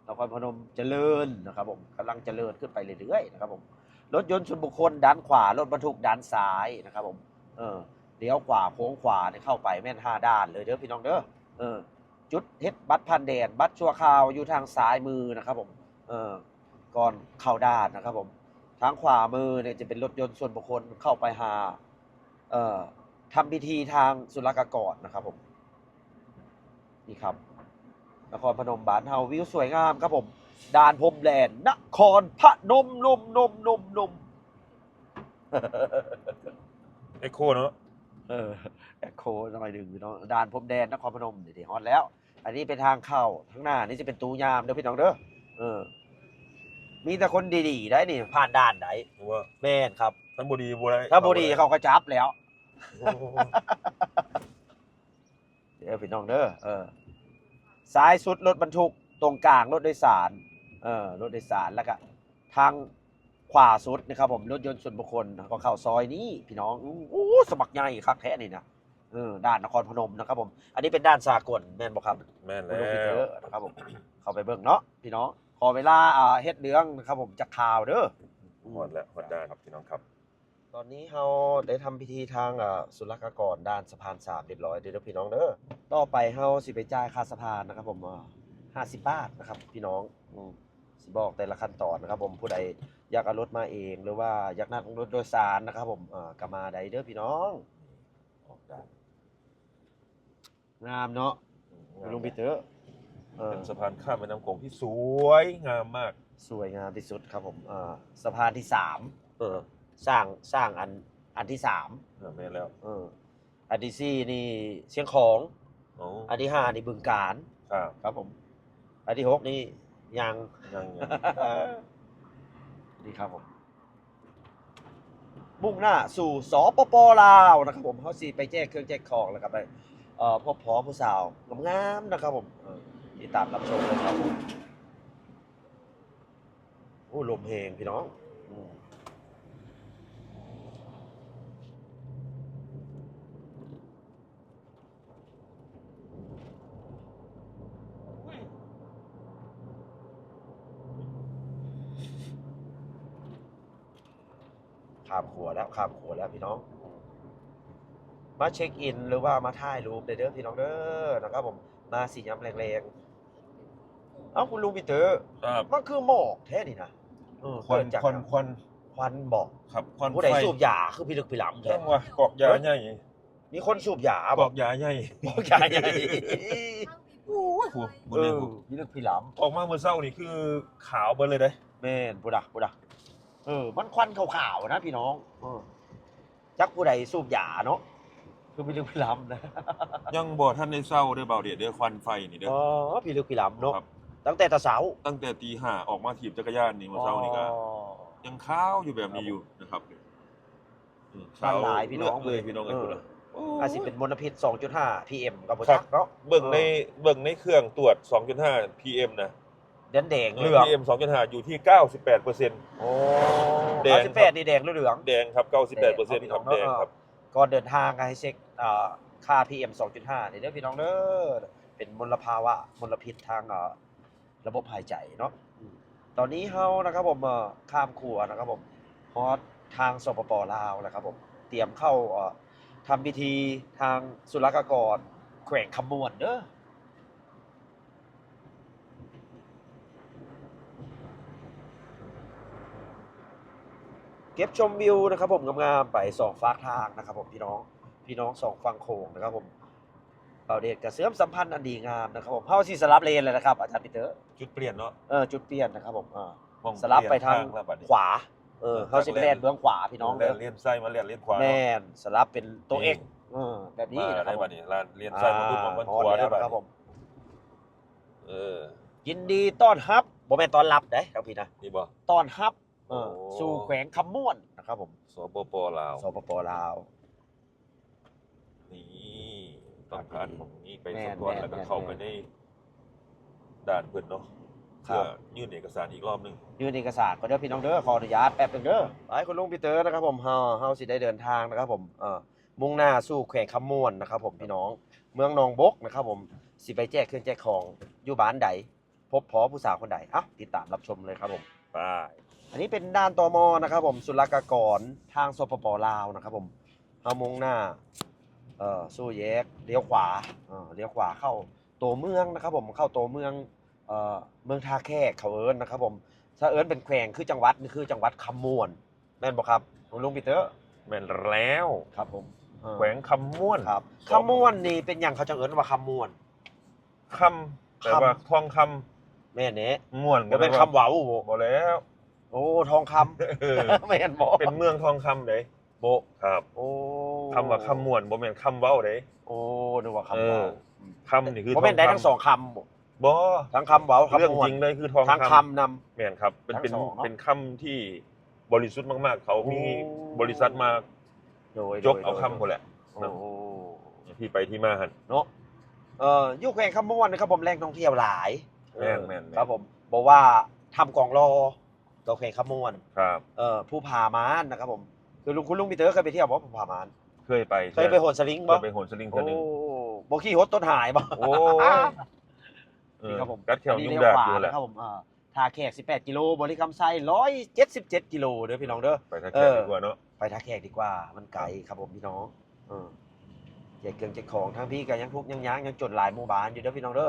ນະຄອນພະນົມຈະເລີນນະຄັບຜົມ ກຳລັງຈະເລີນຂຶ້ນໄປເລື້ອຍໆນະຄັບຜົມ. ລົດຍົນສ່ວນບຸກຄົນດ້ານຂວາ ລົດບັນທຸກດ້ານຊ້າຍນະຄັບຜົມ ເອີ ລ້ຽວຂວາໂຄ້ງຂວານີ້ເຂົ້າໄປແມ່ນຫ້າດ່ານເລີຍເດີພີ່ນ້ອງເດີ ເອີ ຈຸດເຮັດບັດຜ່ານແດນ ບັດຊົ່ວຄາວຢູ່ທາງຊ້າຍມືນະຄັບຜົມ ເອີ ກ່ອນເຂົ້າດ່ານນະຄັບຜົມ. ທາງຂວາມືນີ້ຈະເປັນລົດຍົນສ່ວນບຸກຄົນເຂົ້າໄປຫາ ເອີ ທຳພິທີທາງສຸລະກາກອນນະຄັບຜົມ. ນີ້ຄັບ ນະຄອນພະນົມບ້ານເຮົາ ວິວສວຍງາມຄັບຜົມ ດ່ານພົມແດນ ນະຄອນພະນົມ ນົມ ນົມ ນົມ ນົມ. ເອໂຄເນາະ ເອີ ເອໂຄໜ້ອຍໜຶ່ງພີ່ນ້ອງ ດ່ານພົມແດນ ນະຄອນພະນົມ ນີ້ ຮອດແລ້ວ. ອັນນີ້ເປັນທາງເຂົ້າ ທາງໜ້ານີ້ຈະເປັນຕູ້ຍາມເດີພີ່ນ້ອງເດີ ເອີ ມີແຕ່ຄົນດີໆໄດ໋ນີ້ ຜ່ານດ່ານໄດ້ ແມ່ນຄັບ ຖ້າບໍ່ດີບໍ່ໄດ້ ຖ້າບໍ່ດີເຂົາກໍຈັບແລ້ວ ໂອ້ ເດີພີ່ນ້ອງເດີ ເອີ ຊ້າຍສຸດລົດບັນທຸກ ຕົງກາງລົດໂດຍສານ ເອີ ລົດໂດຍສານ ແລ້ວກະທາງຂວາສຸດນະຄັບຜົມ ລົດຍົນສ່ວນບຸກຄົນ ກໍເຂົ້າຊອຍນີ້ພີ່ນ້ອງ. ໂອ້ ສະບັກໃຫຍ່ຄັກແທ້ນີ້ນະ ເອີ ດ່ານນະຄອນພະນົມນະຄັບຜົມ. ອັນນີ້ເປັນດ່ານສາກົນແມ່ນບໍ່ຄັບ? ແມ່ນແລ້ວ ນະຄັບຜົມ ເຂົ້າໄປເບິ່ງເນາະພີ່ນ້ອງ. ຂໍເວລາ ອ່າ ເຮັດເລື່ອງນະຄັບຜົມ ຈັກຄາວເດີ. ຮອດແລ້ວ ຮອດດ່ານ ພີ່ນ້ອງຄັບ. ຕອນນີ້ເຮົາໄດ້ທຳພິທີທາງ ອ່າ ສຸລະກາກອນດ່ານສະພານສາມຮຽບຮ້ອຍເດີພີ່ນ້ອງເດີ. ຕໍ່ໄປເຮົາຊິໄປຈ່າຍຄ່າສະພານນະຄັບຜົມ ອ່າ ຫ້າສິບບາດນະຄັບພີ່ນ້ອງ. ອືມ ຊິບອກແຕ່ລະຂັ້ນຕອນນະຄັບຜົມ. ຜູ້ໃດຢາກເອົາລົດມາເອງ ຫຼືວ່າຢາກນັດລົດໂດຍສານນະຄັບຜົມ ອ່າ ກໍມາໄດ້ເດີພີ່ນ້ອງ. ອອກດ່ານ ງາມເນາະ ອືມ ງາມ ລຸງປີເຕີ ເອີ ເປັນສະພານຂ້າມແມ່ນ້ຳຂອງທີ່ສວຍງາມມາກ ສວຍງາມທີ່ສຸດຄັບຜົມ. ອ່າ ສະພານທີສາມ ເອີ ສ້າງ ສ້າງອັນ ອັນທີສາມ ເອີ ແມ່ນແລ້ວ ເອີ ອັນທີສີ່ນີ້ຊຽງຂອງ ອໍ ອັນທີຫ້ານີ້ບຶງການ ຄັບ ຄັບຜົມ. ອັນທີຫົກນີ້ຍັງ ຍັງ ຍັງ ນີ້ຄັບຜົມ. ມຸ່ງໜ້າສູ່ ສປປ ລາວ ນະຄັບຜົມ. ເຮົາຊິໄປແຈກເຄື່ອງແຈກຂອງ ແລ້ວກໍໄປ ເອີ ພົບພໍ້ຜູ້ສາວງາມໆນະຄັບຜົມ. ເອີ ຕິດຕາມຮັບຊົມເລີຍຄັບ. ໂອ້ ລົມແຮງພີ່ນ້ອງ ອືມ. ຂ້າມຂົວແລ້ວ ຂ້າມຂົວແລ້ວພີ່ນ້ອງ. ມາເຊັກອິນ ຫຼືວ່າມາຖ່າຍຮູບໄດ້ເດີພີ່ນ້ອງເດີ ນະຄັບຜົມ. ມາຊິຍາມແລງໆ. ເອົ້າ ຄຸນລຸງປີເຕີ ມັນຄືໝອກແທ້ນີ້ນະ. ເອີ ຄວັນ ຄວັນ ຄວັນ ຄວັນບໍ? ຄັບ ຄວັນໄຟ. ຜູ້ໃດສູບຢາຄືພິລຶກພິລ້ຳແທ້? ຈັງວ່າກອກຢາໃຫຍ່. ມີຄົນສູບຢາບໍ? ກອກຢາໃຫຍ່ ກອກຢາໃຫຍ່. ໂອ້ຍ ຜູ້ ເອີ ພິລຶກພິລ້ຳ. ອອກມາມື້ເຊົ້ານີ້ຄືຂາວເບິດເລີຍເດ້. ແມ່ນ ພຸ້ນນະ ພຸ້ນນະ. ເອີ ມັນຄວັນຂາວໆນະພີ່ນ້ອງ. ເອີ ຈັກຜູ້ໃດສູບຢາເນາະ ຄືພິລຶກພິລ້ຳນະ. ຍັງບໍ່ທັນໄດ້ເຊົາເດີບ່າວເດດເດີ ຄວັນໄຟນີ້ເດີ. ອໍ ພິລຶກພິລ້ຳເນາະ. ຕັ້ງແຕ່ຕາເຊົ້າ ຕັ້ງແຕ່ຕີຫ້າອອກມາຖີບຈັກກະຍານນີ້ ມື້ເຊົ້ານີ້ກະຍັງຂາວຢູ່ແບບນີ້ຢູ່ນະຄັບ. ຄວັນຫຼາຍພີ່ນ້ອງ ເລີຍພີ່ນ້ອງເອີຍ. ອາດຊິເປັນມົນລະພິດສອງຈຸດຫ້າ ພີເອັມ ກໍບໍ່ຈັກເນາະ. ເບິ່ງໃນ ເບິ່ງໃນເຄື່ອງຕວດສອງຈຸດຫ້າ ພີເອັມ ນະ ແດງເຫຼືອງ ພີເອັມ ສອງຈຸດຫ້າ ຢູ່ທີ່ເກົ້າສິບແປດເປີເຊັນ. ໂອ້ ເກົ້າສິບແປດນີ້ແດງຫຼືເຫຼືອງ? ແດງຄັບ ເກົ້າສິບແປດເປີເຊັນ ແດງຄັບ ແດງຄັບ. ກ່ອນເດີນທາງໃຫ້ເຊັກ ເອີ ຄ່າ ພີເອັມ ສອງຈຸດຫ້າ ນີ້ເດີພີ່ນ້ອງເດີ. ເປັນມົນລະພາວະ ມົນລະພິດທາງ ເອີ ລະບົບຫາຍໃຈເນາະ. ຕອນນີ້ເຮົານະຄັບຜົມ ເອີ ຂ້າມຂົວນະຄັບຜົມ ຮອດທາງ ສປປ ລາວ ແລ້ວຄັບຜົມ. ຕຽມເຂົ້າ ເອີ ທຳພິທີທາງສຸລະກາກອນແຂວງຄຳມ່ວນເດີ. ເກັບຊົມວິວນະຄັບຜົມ ງາມໆ ໄປສອງຟາກທາງນະຄັບຜົມ ພີ່ນ້ອງ ພີ່ນ້ອງສອງຝັ່ງໂຂງນະຄັບຜົມ. ບ່າວເດດກະເຊື່ອມສຳພັນອັນດີງາມນະຄັບຜົມ. ເຮົາຊິສະຫຼັບເລນແລ້ວນະຄັບ ອາຈານປີເຕີ. ຈຸດປ່ຽນເນາະ. ເອີ ຈຸດປ່ຽນນະຄັບຜົມ. ອ່າ ສະຫຼັບໄປທາງຂວາ. ເອີ ເອີ ເຮົາຊິໄປແລ່ນເບື້ອງຂວາພີ່ນ້ອງເດີ ແລ່ນລຽນຊ້າຍມາແລ່ນລຽນຂວາ ແມ່ນ ສະຫຼັບເປັນໂຕ X ນີ້ ເອີ ແບບນີ້ນະ ມາແລ້ວບັດນີ້ ລານລຽນຊ້າຍມາປຸບ ອ່າ ມັນຂວາເດີບັດນີ້ ແລ້ວນະຄັບຜົມ ເອີ ຍິນດີຕ້ອນຮັບ ບໍ່ແມ່ນຕ້ອນລັບເດ້ທາງພີ້ນະ ນີ້ບໍ່ ຕ້ອນຮັບ ເອີ ໂອ້ ສູ່ແຂວງຄຳມ່ວນນະຄັບຜົມ ສປປ ລາວ ສປປ ລາວ ນີ້ ຕ້ອງຜ່ານໝ່ອງນີ້ໄປ ແມ່ນ ສາກ່ອນ ແມ່ນ ແລ້ວກໍເຂົ້າໄປ ແມ່ນ ໃນດ່ານເພິ່ນເນາະ ເພື່ອ ຄັບ ຍື່ນເອກະສານອີກລອບໜຶ່ງ ຍື່ນເອກະສານກ່ອນເດີພີ່ນ້ອງເດີ ຂໍອະນຸຍາດແປັບໜຶ່ງເດີ ໄປ ຄຸນລຸງປີເຕີນະຄັບຜົມ ເຮົາ ເຮົາຊິໄດ້ເດີນທາງນະຄັບຜົມ ເອີ ມຸ່ງໜ້າສູ່ແຂວງຄຳມ່ວນນະຄັບຜົມ ພີ່ນ້ອງ ເມືອງໜອງບົກນະຄັບຜົມ ຊິໄປແຈກເຄື່ອງແຈກຂອງຢູ່ບ້ານໃດ ພົບພໍ້ຜູ້ສາວຄົນໃດ ເອົ້າ ຕິດຕາມຮັບຊົມເລີຍຄັບຜົມ ໄປ ອັນນີ້ເປັນດ່ານ ຕມ ນະຄັບຜົມ ສຸລະກາກອນ ທາງ ສປປ ລາວ ນະຄັບຜົມ ເຮົາມຸ່ງໜ້າ ເອີ ສູ່ແຍກ ລ້ຽວຂວາ ເອີ ລ້ຽວຂວາເຂົ້າຕົວເມືອງນະຄັບຜົມ ເຂົ້າຕົວເມືອງ ເອີ ເມືອງທ່າແຂກເຂົາເອີ້ນນະຄັບຜົມ ຖ້າເອີ້ນເປັນແຂວງ ຄືຈັງຫວັດ ນີ້ຄືຈັງຫວັດຄຳມ່ວນ ແມ່ນບໍ່ຄັບ ລຸງປີເຕີ? ແມ່ນແລ້ວ ຄັບຜົມ ເອີ ແຂວງຄຳມ່ວນ ຄັບ ຄຳມ່ວນນີ້ເປັນຫຍັງເຂົາຈັ່ງເອີ້ນວ່າຄຳມ່ວນ? ຄຳ ແປວ່າ ຄຳ ທອງຄຳ ແມ່ນແຫຼະ ມ່ວນ ບໍ່ແມ່ນຄຳເວົ້າບໍ? ບໍ່ແລ້ວ ໂອ້ ທອງຄຳ ເອີ ແມ່ນບໍ່? ເປັນເມືອງທອງຄຳເດ້ ບໍ່ ຄັບ ໂອ້ ຄຳວ່າຄຳມ່ວນ ບໍ່ແມ່ນຄຳເວົ້າເດ້ ໂອ້ ນຶກວ່າຄຳເວົ້າ ເອີ ຄຳນີ້ຄື ບໍ່ແມ່ນໄດ້ທັງສອງຄຳບໍ? ບໍ່ ທັງຄຳເວົ້າ ຄຳມ່ວນ ເລື່ອງຈິງເລີຍຄືທອງຄຳ ທັງຄຳນຳ ແມ່ນຄັບ ເປັນ ເປັນ ທັງສອງເນາະ ເປັນຄຳທີ່ບໍລິສຸດມາກໆ ເຂົາມີ ໂອ້ ບໍລິສັດມາ ໂດຍ ຈົກເອົາຄຳພຸ້ນແຫຼະ ໂດຍ ເນາະ ໂອ້ ທີ່ໄປທີ່ມາຫັ້ນເນາະ ເອີ ຢູ່ແຂວງຄຳມ່ວນນະຄັບຜົມ ແຫຼ່ງທ່ອງທ່ຽວຫຼາຍ ແມ່ນໆໆ ເອີ ຄັບຜົມ ບໍ່ວ່າຖ້ຳກອງລໍ ກໍແຂວງຄຳມ່ວນ ຄັບ ເອີ ພູຜາມ່ານນະຄັບຜົມ ຄືລຸງ ຄຸນລຸງປີເຕີເຄີຍໄປທ່ຽວບໍ່ ພູຜາມ່ານ? ເຄີຍໄປ ເຄີຍໄປໂຫນສະລິງບໍ່? ເຄີຍໄປໂຫນສະລິງເທື່ອໜຶ່ງ ໂອ້ ບໍ່ຂີ່ຫົດຕົດຫາຍບໍ່? ໂອ້ຍ ເອີ ກັດແຂ້ວຍຸງຍາກຢູ່ແຫຼະ ອັນນີ້ລ້ຽວຂວານະຄັບຜົມ ເອີ ທ່າແຂກສິບແປດກິໂລ ບໍລິຄຳໄຊຮ້ອຍເຈັດສິບເຈັດກິໂລເດີພີ່ນ້ອງເດີ ໄປທ່າແຂກດີກວ່າເນາະ ເອີ ໄປທ່າແຂກດີກວ່າ ມັນໄກຄັບຜົມພີ່ນ້ອງ ເອີ ແຈກເຄື່ອງແຈກຂອງ ທາງພີ້ກໍຍັງທຸກຍັງຍາກ ຍັງຈົນຫຼາຍໝູ່ບ້ານຢູ່ເດີພີ່ນ້ອງເດີ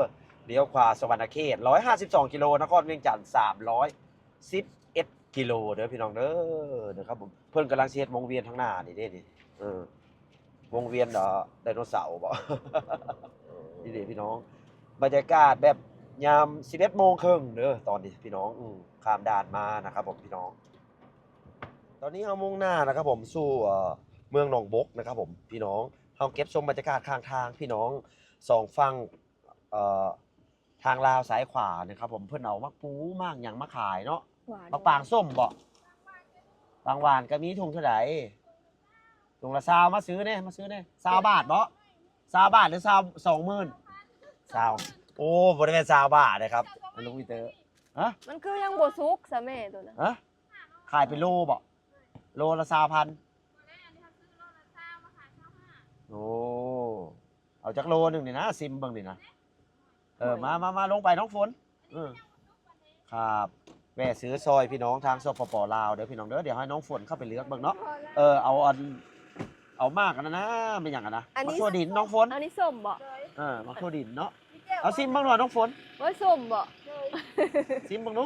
ລ້ຽວຂວາສະຫວັນນະເຂດຮ້ອຍຫ້າສິບສອງກິໂລ ນະຄອນວຽງຈັນສາມຮ້ອຍສິບເອັດກິໂລເດີພີ່ນ້ອງເດີ ເດີຄັບຜົມ ເພິ່ນກຳລັງຊິເຮັດວົງວຽນທາງໜ້ານີ້ເດ້ນີ້ ເອີ ວົງວຽນ ເອີ ໄດໂນເສົາບໍ ເອີ ນີ້ເດ້ພີ່ນ້ອງ ບັນຍາກາດແບບຍາມສິບເອັດໂມງເຄິ່ງເດີ ຕອນນີ້ພີ່ນ້ອງ ອື ຂ້າມດ່ານມານະຄັບຜົມພີ່ນ້ອງ ຕອນນີ້ເຮົາມຸ່ງໜ້ານະຄັບຜົມ ສູ່ ເອີ ເມືອງໜອງບົກນະຄັບຜົມພີ່ນ້ອງ ເຮົາເກັບຊົມບັນຍາກາດຂ້າງທາງພີ່ນ້ອງ ສອງຝັ່ງ ເອີ ທາງລາວຊ້າຍຂວານະຄັບຜົມ ເພິ່ນເອົາໝາກປູໝາກຫຍັງມາຂາຍເນາະ ໝາກປາງສົ້ມບໍ? ປາງຫວານກໍມີ ຖົງເທົ່າໃດ? ຖົງລະຊາວ ມາຊື້ແດ່ ມາຊື້ແດ່ ຊາວບາດບໍ? ຊາວບາດ ຫຼື ຊາວ ສອງໝື່ນ? ຊາວ ໂອ້ ບໍ່ໄດ້ແມ່ນຊາວບາດເດ້ຄັບ ລຸງປີເຕີ ຮະ? ມັນຄືຍັງບໍ່ສຸກຊະແມ່ໂຕນັ້ນ ຮະ? ຂາຍເປັນໂລບໍ? ໂລລະຊາວພັນ ໂອ້ ເອົາຈັກໂລໜຶ່ງນີ້ນະ ຊິມເບິ່ງນີ້ນະ ເອີ ມາ ມາ ມາ ລົງໄປນ້ອງຝົນ ເອີ ຄັບ ແວ່ຊື້ຊ່ອຍພີ່ນ້ອງທາງ ສປປ ລາວ ເດີພີ່ນ້ອງເດີ ດຽວໃຫ້ນ້ອງຝົນເຂົ້າໄປເລືອກເບິ່ງເນາະ ເອີ ເອົາອັນ ເອົາໝາກອັນນັ້ນນະ ແມ່ນຫຍັງອັນນະ ອັນນີ້ ໝາກຖົ່ວດິນນ້ອງຝົນ ອັນນີ້ສົ້ມບໍ? ເອີ ໝາກຖົ່ວດິນເນາະ ເອົາຊິມເບິ່ງດູນ້ອງຝົນ ໂອ້ຍ ສົ້ມບໍ? ຊິມເບິ່ງດູ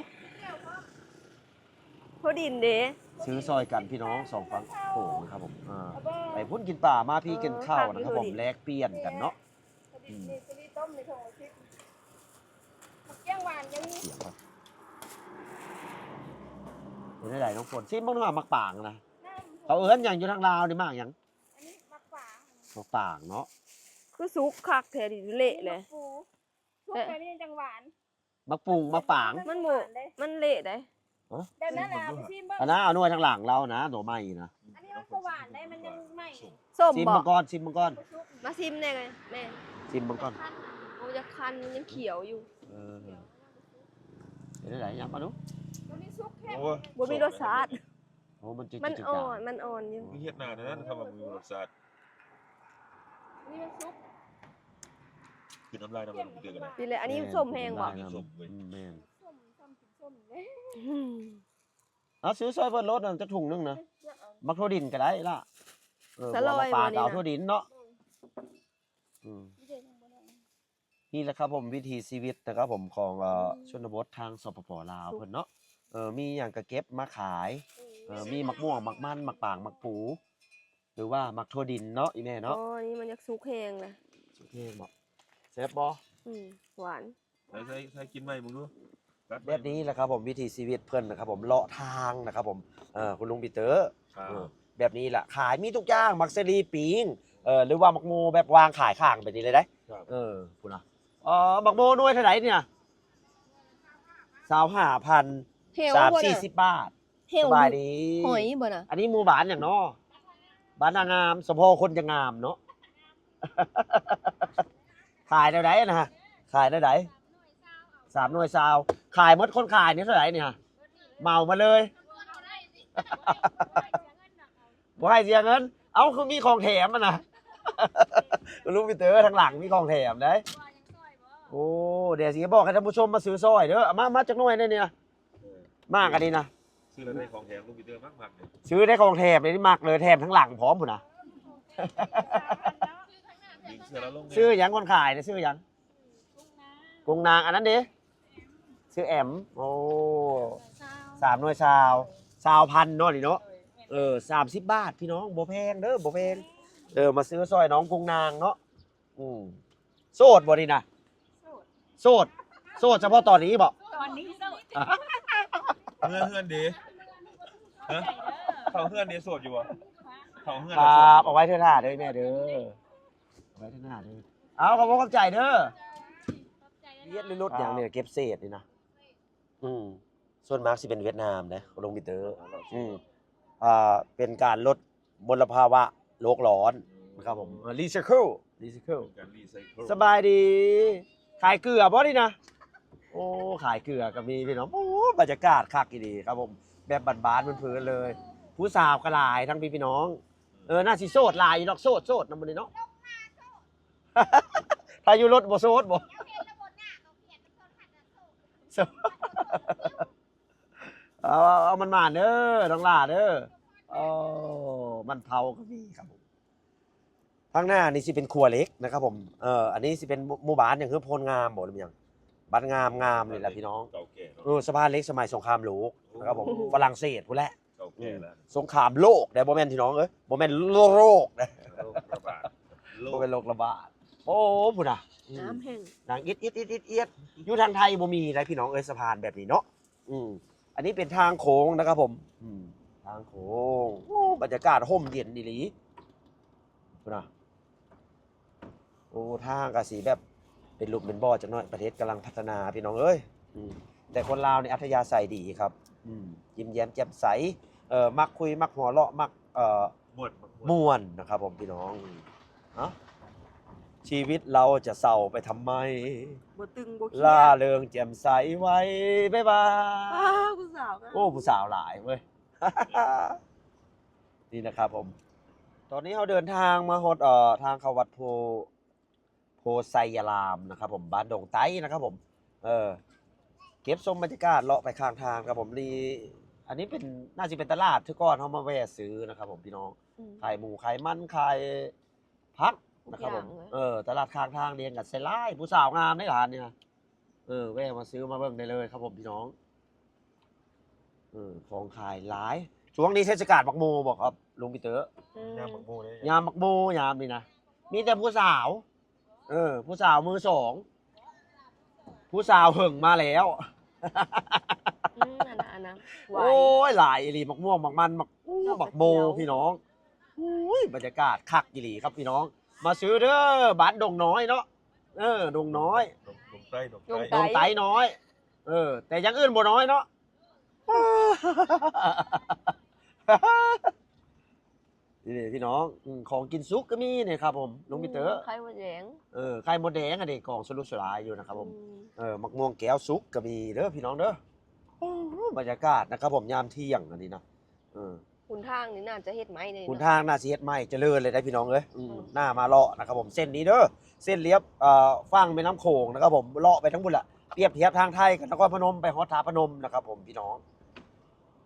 ຖົ່ວດິນເດ້ ຊື້ຊ່ອຍກັນພີ່ນ້ອງສອງຝັ່ງໂຂງນະຄັບຜົມ ອ່າ ໄປພຸ້ນກິນປາ ມາພີ້ກິນເຂົ້ານະຄັບຜົມ ແລກປ່ຽນກັນເນາະ ອືມ ແກງຫວານກໍມີ ເປັນຈັ່ງໃດນ້ອງຝົນ ຊິມເບິ່ງດູ ໝາກປາງນະ ເຂົາເອີ້ນຫຍັງຢູ່ທາງລາວນີ້ ໝາກຫຍັງ? ອັນນີ້ໝາກປາງ ໝາກປາງເນາະ ຄືສຸກຄັກແທ້ ເລະແຫຼະ ສຸກແລ້ວມັນຈັ່ງຫວານ ໝາກປຸງ ໝາກປາງ ມັນບໍ່ ມັນເລະໃດ ຮະ ແບບນັ້ນແຫຼະ ເອົາໄປຊີມເບິ່ງ ອັນນັ້ນເອົາໜ່ວຍທາງຫຼັງລາວນະ ໜໍ່ໄມ້ນະ ອັນນີ້ມັນບໍ່ຫວານໃດ ມັນຍັງໃໝ່ ສົ້ມ ຊີມເບິ່ງກ່ອນ ຊີມເບິ່ງກ່ອນ ມາຊີມແດ່ແມ່ ຊີມເບິ່ງກ່ອນ ໂອ້ ຢາກຄັນ ມັນຍັງຂຽວຢູ່ ເອີ ເປັນຈັ່ງໃດ ຫຍັບມາດູ ບໍ່ມີສຸກແທ້ ໂອ້ຍ ບໍ່ມີລົດຊາດ ໂອ້ ມັນ ມັນອ່ອນ ມັນອ່ອນຢູ່ ເຮັດໜ້ານັ້ນ ຄຳວ່າບໍ່ມີລົດຊາດ ນີ້ມັນສຸກ ຄືນ້ຳລາຍນຳມັນເກືອກັນ ນີ້ແຫຼະ ອັນນີ້ສົ້ມແຮງບໍ່ ແມ່ນ ສົ້ມເວີຍ ອືມ ແມ່ນ ສົ້ມ ສົ້ມເດ້ ອືມ ເອົາຊື້ຊ່ອຍເພິ່ນໂລດນັ້ນ ຈັກຖົງໜຶ່ງນະ ໝາກຖົ່ວດິນກໍໄດ້ລະ ເອີ ສະລອຍ ເພາະວ່າປາກໍເອົາຖົ່ວດິນເນາະ ອືມ ນີ້ແຫຼະຄັບຜົມ ວິຖີຊີວິດນະຄັບຜົມ ຂອງ ເອີ ອືມ ຊົນນະບົດທາງ ສປປ ລາວ ເພິ່ນເນາະ ເອີ ມີຫຍັງກໍເກັບມາຂາຍ ເອີ ມີໝາກມ່ວງ ໝາກມັນ ໝາກປາງ ໝາກປູ ຫຼືວ່າໝາກຖົ່ວດິນເນາະ ອີ່ແມ່ເນາະ ອໍ ນີ້ມັນຢາກສຸກແຮງລະ ສຸກແຮງບໍ ແຊບບໍ? ອືມ ຫວານ ໃສ່ ໃສ່ ໃສ່ກິນໃໝ່ເບິ່ງດູ ແບບນີ້ແຫຼະຄັບຜົມ ວິຖີຊີວິດເພິ່ນນະຄັບຜົມ ເລາະທາງນະຄັບຜົມ ເອີ ຄຸນລຸງປີເຕີ ເອີ ແບບນີ້ແຫຼະ ຂາຍມີທຸກຢ່າງ ໝາກສາລີ ປີ້ງ ເອີ ຫຼືວ່າໝາກໂມແບບວາງຂາຍຂ້າງແບບນີ້ເລີຍເດ້ ເອີ ພຸ້ນນະ ເອີ ໝາກໂມໜ່ວຍເທົ່າໃດນີ້ນະ ຊາວຫ້າພັນ ສາມສີ່ສິບບາດ ສະບາຍດີ ຫອຍບໍ່ນະ ອັນນີ້ໝູ່ບ້ານຫຍັງເນາະ ບ້ານນາງາມ ສະເພາະຄົນຈະງາມເນາະ ຂາຍແນວໃດນະ ຂາຍແນວໃດ ສາມໜ່ວຍຊາວ ຂາຍໝົດ ຄົນຂາຍນີ້ເທົ່າໃດນີ້ ເໝົາມາເລີຍ ບໍ່ໃຫ້ເສຍເງິນ ເອົ້າ ຄືມີຂອງແຖມຫັ້ນນະ ລຸງປີເຕີ ທາງຫຼັງມີຂອງແຖມເດ້ ໂອ້ ດຽວຊິບອກໃຫ້ທ່ານຜູ້ຊົມມາຊື້ຊ່ອຍເດີ ເອົາມາ ມາຈັກໜ່ວຍແດ່ນີ້ນະ ເອີ ມາອັນນີ້ນະ ຊື້ແລ້ວໄດ້ຂອງແຖມ ລຸງປີເຕີມັກໆເດ້ ຊື້ໄດ້ຂອງແຖມນີ້ມັກເລີຍ ແຖມທາງຫຼັງພ້ອມພຸ້ນນະ ດຶງເສື້ອລະລົງແດ່ ຊື້ຫຍັງ ຄົນຂາຍນີ້ ຊື້ຫຍັງ ກຸງນາງ ອັນນັ້ນເດ ຊື້ແອມ ໂອ້ ສາມໜ່ວຍຊາວ ຊາວພັນເນາະນີ້ເນາະ ເອີ ສາມສິບບາດພີ່ນ້ອງ ບໍ່ແພງເດີ ບໍ່ແພງ ເອີ ມາຊື້ຊ່ອຍນ້ອງກຸງນາງເນາະ ອືມ ໂສດບໍ່ນີ້ນະ ໂສດ ໂສດ ໂສດສະເພາະຕອນນີ້ບໍ່ ຕອນນີ້ໂສດ ເມືອເຮືອນເດ ຮະ ເຂົ້າເຮືອນເດ ໂສດຢູ່ບໍ່ ເຂົ້າເຮືອນ ເອົາໄວ້ເທື່ອໜ້າເດີແມ່ເດີ ໄວ້ເທື່ອໜ້າເດີ ເອົາ ຂອບອົກຂອບໃຈເດີ ວຽດຫຼືລົດຫຍັງນີ້ ເກັບເສດນີ້ນະ ອືມ ສ່ວນມາກຊິເປັນຫວຽດນາມເດ້ ລົງມິເຕີ ອືມ ອ່າ ເປັນການລົດມົນລະພາວະໂລກຮ້ອນນະຄັບຜົມ ເອີ ຣີໄຊເຄິນ ຣີໄຊເຄິນ ສະບາຍດີ ຂາຍເກືອບໍ່ນີ້ນະ ໂອ້ ຂາຍເກືອກໍມີພີ່ນ້ອງ ໂອ້ ບັນຍາກາດຄັກອີ່ຫຼີຄັບຜົມ ແບບບ້ານໆພື້ນໆເລີຍ ຜູ້ສາວກໍຫຼາຍທັງພີ່ ພີ່ນ້ອງ ເອີ ໜ້າຊິໂສດຫຼາຍຢູ່ດອກ ໂສດ ໂສດນຳມື້ນີ້ເນາະ ຖ້າຢູ່ລົດບໍ່ໂສດບໍ່ ເອົາ ເອົາ ເອົາ ມັນໝານເດີ ນ້ອງຫຼ້າເດີ ໂອ້ ມັນເຜົາກໍມີຄັບຜົມ ທາງໜ້ານີ້ຊິເປັນຂົວເຫຼັກນະຄັບຜົມ ເອີ ອັນນີ້ຊິເປັນໝູ່ ໝູ່ບ້ານຫຍັງ ຄືໂພນງາມບໍ່ ຫຼືຫຍັງ ບ້ານງາມ ງາມນີ້ແຫຼະພີ່ນ້ອງ ເອີ ສະພານເຫຼັກສະໄໝສົງຄາມໂລກນະຄັບຜົມ ຝຣັ່ງເສດພຸ້ນແຫຼະ ອືມ ສົງຄາມໂລກເດ້ ບໍ່ແມ່ນພີ່ນ້ອງເອີຍ ບໍ່ແມ່ນໂລກເດ້ ໂລກລະບາດ ບໍ່ແມ່ນໂລກລະບາດ ໂອ້ ພຸ້ນນະ ອືມ ນ້ຳແຫ້ງ ນາງອິດໆໆໆ ຢູ່ທາງໄທບໍ່ມີໃດພີ່ນ້ອງເອີຍ ສະພານແບບນີ້ເນາະ ອືມ ອັນນີ້ເປັນທາງໂຄ້ງນະຄັບຜົມ ອືມ ທາງໂຄ້ງ ໂອ້ ບັນຍາກາດຮົ່ມເຢັນອີ່ຫຼີ ພຸ້ນນະ ໂອ້ ທາງກໍຊິແບບເປັນຫຼຸມເປັນບໍ່ຈັກໜ້ອຍ ປະເທດກຳລັງພັດທະນາພີ່ນ້ອງເອີຍ ອືມ ແຕ່ຄົນລາວນີ້ອັດທະຍາໄສດີຄັບ ອືມ ຍິ້ມແຍ້ມແຈ່ມໃສ ເອີ ມັກຄຸຍມັກຫົວເລາະ ມັກ ເອີ ມ່ວນ ມ່ວນນະຄັບຜົມພີ່ນ້ອງ ເອົ້າ ຊີວິດເຮົາຈະເສົ້າໄປທຳໄມ ບໍ່ຕຶງບໍ່ຄຽດ ລ່າເຣິງແຈ່ມໃສໄວ້ ບາຍບາຍ ວ້າວ ຜູ້ສາວງາມ ໂອ້ ຜູ້ສາວຫຼາຍເວີຍ ນີ້ນະຄັບຜົມ ຕອນນີ້ເຮົາເດີນທາງມາຮອດ ເອີ ທາງເຂົ້າວັດໂພ ໂພໄຊຍາລາມນະຄັບຜົມ ບ້ານດົງໃຕ້ນະຄັບຜົມ ເອີ ເກັບຊົມບັນຍາກາດເລາະໄປຂ້າງທາງຄັບຜົມ ນີ້ ອັນນີ້ເປັນ ໜ້າຊິເປັນຕະຫຼາດ ແຕ່ກ່ອນເຮົາມາແວ່ຊື້ນະຄັບຜົມ ພີ່ນ້ອງ ອືມ ຂາຍໝູ ຂາຍມັນ ຂາຍຜັກນະຄັບຜົມ ເອີ ຕະຫຼາດຂ້າງທາງລຽງກັນໃສ່ຫຼາຍ ຜູ້ສາວງາມໃນຮ້ານນີ້ນະ ເອີ ແວ່ມາຊື້ມາເບິ່ງໄດ້ເລີຍຄັບຜົມ ພີ່ນ້ອງ ເອີ ຂອງຂາຍຫຼາຍ ຊ່ວງນີ້ເທດສະການໝາກໂມບໍ່ຄັບ ລຸງປີເຕີ ອືມ ຍາມໝາກໂມເດ້ ຍາມໝາກໂມຍາມນີ້ນະ ມີແຕ່ຜູ້ສາວ ເອີ ຜູ້ສາວມືສອງ ຜູ້ສາວເຫິງມາແລ້ວ ອືມ ອັນນັ້ນ ອັນນັ້ນ ໂອ້ຍ ຫຼາຍອີ່ຫຼີ ໝາກມ່ວງ ໝາກມັນ ໝາກ ໂອ້ ໝາກໂມ ພີ່ນ້ອງ ໂອ້ຍ ບັນຍາກາດຄັກອີ່ຫຼີຄັບພີ່ນ້ອງ ມາຊື້ເດີ ບ້ານດົງນ້ອຍເນາະ ເອີ ດົງນ້ອຍ ດົງ ດົງໃຕ້ ດົງໃຕ້ ດົງໃຕ້ ດົງໃຕ້ນ້ອຍ ເອີ ແຕ່ຢ່າງອື່ນບໍ່ນ້ອຍເນາະ ນີ້ເດ້ພີ່ນ້ອງ ອືມ ຂອງກິນສຸກກໍມີນີ້ຄັບຜົມ ລຸງປີເຕີ ອືມ ໄຂ່ມົດແດງ ເອີ ໄຂ່ມົດແດງ ອັນນີ້ກອງສະຫຼຸດສະຫຼາຍຢູ່ນະຄັບຜົມ ອືມ ເອີ ໝາກມ່ວງແກ້ວສຸກກໍມີເດີພີ່ນ້ອງເດີ ໂອ້ ບັນຍາກາດນະຄັບຜົມ ຍາມທ່ຽງອັນນີ້ນະ ເອີ ຫົນທາງນີ້ໜ້າຈະເຮັດໃໝ່ເດ້ ຫົນທາງໜ້າຊິເຮັດໃໝ່ ຈະເລີນເລີຍໄດ໋ພີ່ນ້ອງເອີຍ ອືມ ອືມ ໜ້າມາເລາະນະຄັບຜົມ ເສັ້ນນີ້ເດີ ເສັ້ນລຽບ ເອີ ຝັ່ງແມ່ນ້ຳໂຂງນະຄັບຜົມ ເລາະໄປທາງພຸ້ນລະ ປຽບທຽບທາງໄທກັບນະຄອນພະນົມ ໄປຮອດທ່າພະນົມນະຄັບຜົມ ພີ່ນ້ອງ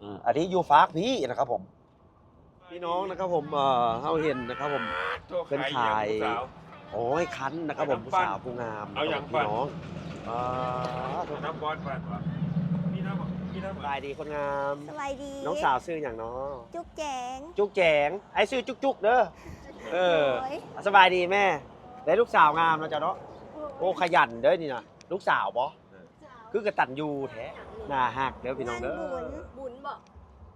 ອືມ ອັນນີ້ຢູ່ຟາກພີ້ນະຄັບຜົມ ພີ່ນ້ອງນະຄັບຜົມ ເອີ ເຮົາເຫັນນະຄັບຜົມ ເພິ່ນຂາຍ ໂອ້ຍ ຄັນນະຄັບຜົມ ຜູ້ສາວຜູ້ງາມ ເອົາຫຍັງ ພີ່ນ້ອງ ອ່າ ນ້ຳບອນບາດວ່າ ມີນ້ຳ ມີນ້ຳ ສະບາຍດີຄົນງາມ ສະບາຍດີ ນ້ອງສາວຊື່ຫຍັງເນາະ ຈຸກແຈງ ຈຸກແຈງ ອ້າຍຊື່ຈຸກໆເດີ ເອີ ໂດຍ ສະບາຍດີແມ່ ໄດ້ລູກສາວງາມເນາະເຈົ້າເນາະ ໂອ້ ຂະຫຍັນເດີນີ້ນະ ລູກສາວບໍ່? ເອີ ຄືກະຕັນຢູ່ແທ້ ໜ້າຮັກເດີພີ່ນ້ອງເດີ. ງານບຸນ ບຸນບໍ່?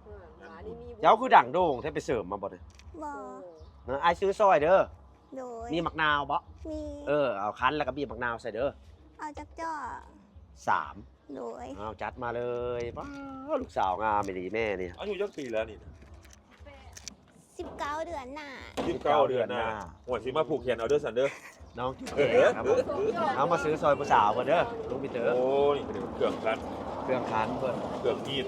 ເອີ ງານນີ້ມີບຸນ. ເຈົ້າຄືດັງໂດ່ງແທ້ ໄປເສີມມາບໍ່ນີ້? ບໍ່. ເອີ ອ້າຍຊື້ຊ່ອຍເດີ. ໂດຍ. ມີໝາກນາວບໍ່? ມີ. ເອີ ເອົາຄັ້ນແລ້ວກໍບີບໝາກນາວໃສ່ເດີ. ເອົາຈັກຈໍ້? ສາມ. ໂດຍ. ເອົາ ຈັດມາເລີຍ. ປ້າ ລູກສາວງາມອີ່ຫຼີແມ່ນີ້. ອາຍຸຈັກປີແລ້ວນີ້? ສິບເກົ້າເດືອນໜ້າ. ສິບເກົ້າເດືອນໜ້າ. ໂອ້ຍ ຊິມາຜູກແຂນເອົາເດີຊັ້ນເດີ. ນ້ອງຈຸກແຈງ ເອີ ຄັບຜົມ ເອົາມາຊື້ຊ່ອຍຜູ້ສາວເພິ່ນເດີ ລຸງປີເຕີ. ໂອ້ ນີ້ເປັນເຄື່ອງຄັນ ເຄື່ອງຄັນເພິ່ນ ເຄື່ອງຮີດ.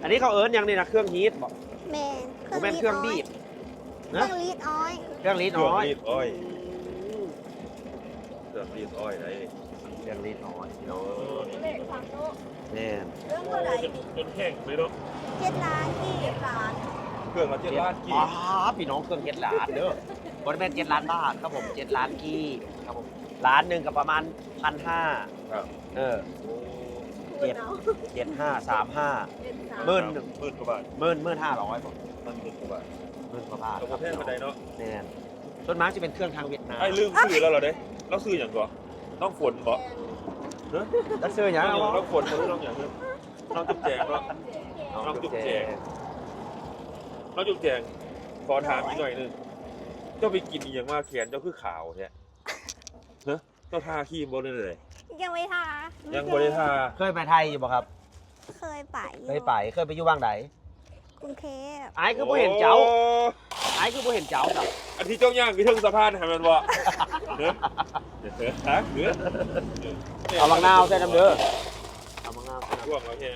ອັນນີ້ເຂົາເອີ້ນຫຍັງນີ້ນະ? ເຄື່ອງຮີດບໍ່? ແມ່ນ. ບໍ່ແມ່ນເຄື່ອງບີບນະ? ເຄື່ອງລີດອ້ອຍ. ເຄື່ອງລີດອ້ອຍ ເຄື່ອງລີດອ້ອຍ. ອືມ ເຄື່ອງລີດອ້ອຍໄດ໋. ເຄື່ອງລີດອ້ອຍພີ່ນ້ອງ. ໂອ້ ແມ່ນ. ເລື່ອງເທົ່າໃດນີ້? ຈົນແຫ້ງເລີຍເນາະ. ເຈັດລ້ານກີບ. ເຈັດລ້ານ. ເຄື່ອງລະເຈັດລ້ານກີບ. ປ້າ ພີ່ນ້ອງ ເຄື່ອງເຈັດລ້ານເດີ. ບໍ່ໄດ້ແມ່ນເຈັດລ້ານບາດຄັບຜົມ ເຈັດລ້ານກີບຄັບຜົມ. ລ້ານໜຶ່ງກໍປະມານພັນຫ້າ. ຄັບ. ເອີ ໂອ້ ເຈັດ ເຈັດຫ້າ ສາມຫ້າ ເຈັດສາມ ໝື່ນ ໝື່ນກວ່າບາດ. ໝື່ນ ໝື່ນຫ້າຮ້ອຍບໍ່? ມັນໝື່ນກວ່າບາດ. ໝື່ນກວ່າບາດ ກໍບໍ່ແພງປານໃດເນາະ. ແມ່ນ. ສ່ວນມາກຊິເປັນເຄື່ອງທາງຫວຽດນາມ. ອ້າຍລືມຊື່ລາວແລ້ວເດ້. ລາວຊື່ຫຍັງເກາະ? ນ້ອງຝົນບໍ? ຮະ? ລາວຊື່ຫຍັງ? ນ້ອງຝົນບໍ່ ນ້ອງຫຍັງ? ນ້ອງຈຸກແຈງເນາະ. ນ້ອງຈຸກແຈງ. ນ້ອງຈຸກແຈງ ຂໍຖາມອີກໜ້ອຍໜຶ່ງ ເຈົ້າໄປກິນອີ່ຫຍັງມາ ແຂນເຈົ້າຄືຂາວແທ້? ຮະ? ເຈົ້າທາຄຣີມບໍ່ ຫຼືໃດ? ຍັງບໍ່ໄດ້ທາ. ຍັງບໍ່ໄດ້ທາ. ເຄີຍໄປໄທຢູ່ບໍ່ຄັບ? ເຄີຍໄປຢູ່. ເຄີຍໄປ. ເຄີຍໄປຢູ່ວັງໃດ? ກຸງເທບ. ອ້າຍຄືບໍ່ເຫັນເຈົ້າ? ໂອ້ ອ້າຍຄືບໍ່ເຫັນເຈົ້າຊະ? ອັນທີ່ເຈົ້າຍ່າງຢູ່ເທິງສະພານຫັ້ນແມ່ນບໍ່? ເອີ ເອີ ເອົາບັກນາວໃສ່ນຳເດີ. ເອົາບັກນາວໃສ່ນ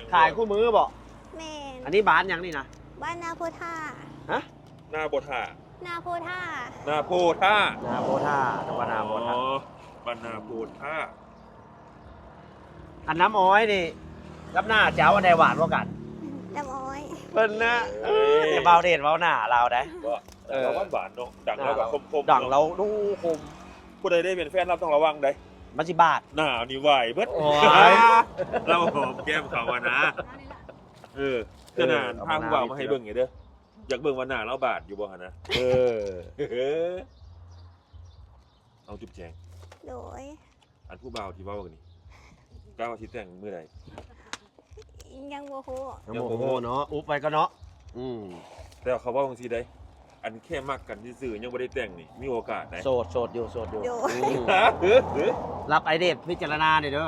ຳ. ຂາຍຄູ່ມື້ບໍ່? ແມ່ນ. ອັນນີ້ບ້ານຫຍັງນີ້ນະ? ບ້ານນາໂພທ່າ. ຮະ? ນາບໍ່ທ່າ. ນາໂພທ່າ. ນາໂພທ່າ. ນາໂພທ່າ ແຕ່ວ່ານາບໍ່ທ່າ. ອໍ ບ້ານນາໂພທ່າ. ອັນນ້ຳອ້ອຍນີ້ກັບໜ້າເຈົ້າ ອັນໃດຫວານກວ່າກັນ? ນ້ຳອ້ອຍ. ເພິ່ນນະ. ເອີຍ ຢ່າເວົ້າເດັດເວົ້າໜ້າລາວໄດ໋. ບໍ່ ເອີ ລາວຫວານໆເນາະ. ດັງລາວກໍຄົມໆ. ດັງລາວດູຄົມ. ຜູ້ໃດໄດ້ເປັນແຟນລາວຕ້ອງລະວັງໄດ໋. ມັນຊິບາດ. ໜ້ານີ້ວາຍເບິດ. ໂອ້ຍ ລາວຫອມແກ້ມເຂົາອະນະ. ເອີ ເທື່ອໜ້າພາຜູ້ບ່າວມາໃຫ້ເບິ່ງແດ່ເດີ. ຢາກເບິ່ງວ່າໜ້າລາວບາດຢູ່ບໍ່ຫັ້ນນະ. ເອີ ເອົາຈຸບແຈງ. ໂດຍ. ອັນຜູ້ບ່າວທີ່ເວົ້າກັນນີ້ ກະວ່າຊິແຕ່ງມື້ໃດ? ຍັງບໍ່ຮູ້. ຍັງບໍ່ຮູ້ເນາະ. ອຸບໄວ້ກ່ອນເນາະ. ອືມ ແຕ່ວ່າເຂົາເວົ້າຈັ່ງຊີ້ເດ້ ອັນແຄ່ມັກກັນຊື່ໆ ຍັງບໍ່ໄດ້ແຕ່ງນີ້ ມີໂອກາດໄດ໋. ໂສດ ໂສດຢູ່ ໂສດຢູ່. ໂດຍ. ອືມ ຮັບໄອເດດພິຈາລະນາແດ່ເດີ.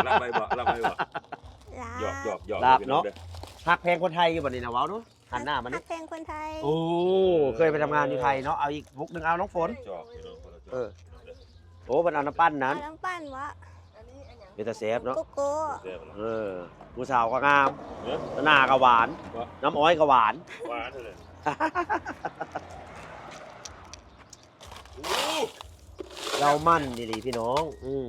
ຮັບໄວ້ບໍ່? ຮັບໄວ້ບໍ່? ຢອກໆໆ. ຮັບເນາະ. ຮັກແພງຄົນໄທຢູ່ບໍ່ນີ້ນະ? ເວົ້າດູ. ຫັນໜ້າມານີ້. ຮັກແພງຄົນໄທ. ໂອ້ ເຄີຍໄປທຳງານຢູ່ໄທເນາະ. ເອົາອີກບຸກໜຶ່ງ ເອົານ້ອງຝົນ. ເອີ ໂອ້ ເພິ່ນເອົານ້ຳປັ່ນນັ້ນ. ເອົານ້ຳປັ່ນວະ? ເປັນຕາແຊບເນາະ. ໂກໂກ້. ເອີ ຜູ້ສາວກໍງາມ. ເອີ ໜ້າກໍຫວານ. ນ້ຳອ້ອຍກໍຫວານ. ຫວານເລີຍ. ໂອ້ ລາວໝັ້ນອີ່ຫຼີພີ່ນ້ອງ. ອືມ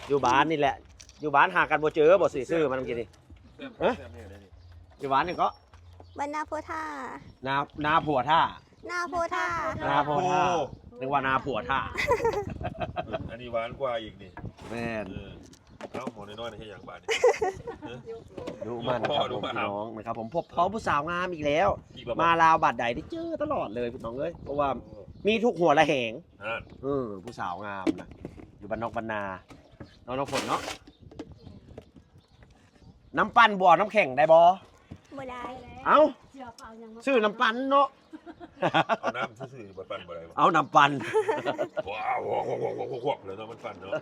ຢູ່ບ້ານນີ້ແຫຼະ. ຢູ່ບ້ານຫາກັນບໍ່ເຈີບໍ່ ຊິຊື້ມານຳກິນນີ້. ຮະ? ຢູ່ບ້ານນີ້ເກາະ ບ້ານນາໂພທ່າ. ນາ ນາຜົວທ່າ. ນາໂພທ່າ. ນາໂພທ່າ. ນຶກວ່ານາຜົວທ່າ. ອັນນີ້ຫວານກວ່າອີກນີ້. ແມ່ນ. ເອີ ເອົ້າ ໝໍນ້ອຍໆ ເຮັດຫຍັງບາດນີ້? ດຸໝັ່ນຄັບຜົມ ພີ່ນ້ອງນະຄັບຜົມ. ພົບພໍ້ຜູ້ສາວງາມອີກແລ້ວ. ມາລາວບາດໃດໄດ້ເຈີຕະຫຼອດເລີຍພີ່ນ້ອງເອີຍ. ເພາະວ່າມີທຸກຫົວລະແຫງ. ເອີ ຜູ້ສາວງາມນະ ຢູ່ບ້ານນອກບ້ານນາ. ນ້ອງ ນ້ອງຝົນເນາະ. ນ້ຳປັ່ນບໍ່ເອົານ້ຳແຂງໄດ້ບໍ່? ບໍ່ໄດ້. ເອົ້າ ຊື້ນ້ຳປັ່ນເນາະ. ເອົານ້ຳຊື່ໆ ບໍ່ປັ່ນບໍ່ໄດ້ບໍ່? ເອົານ້ຳປັ່ນ. ວ້າວ ຄວັກໆໆໆ ເລີຍເນາະ ມັນປັ່ນເນາະ.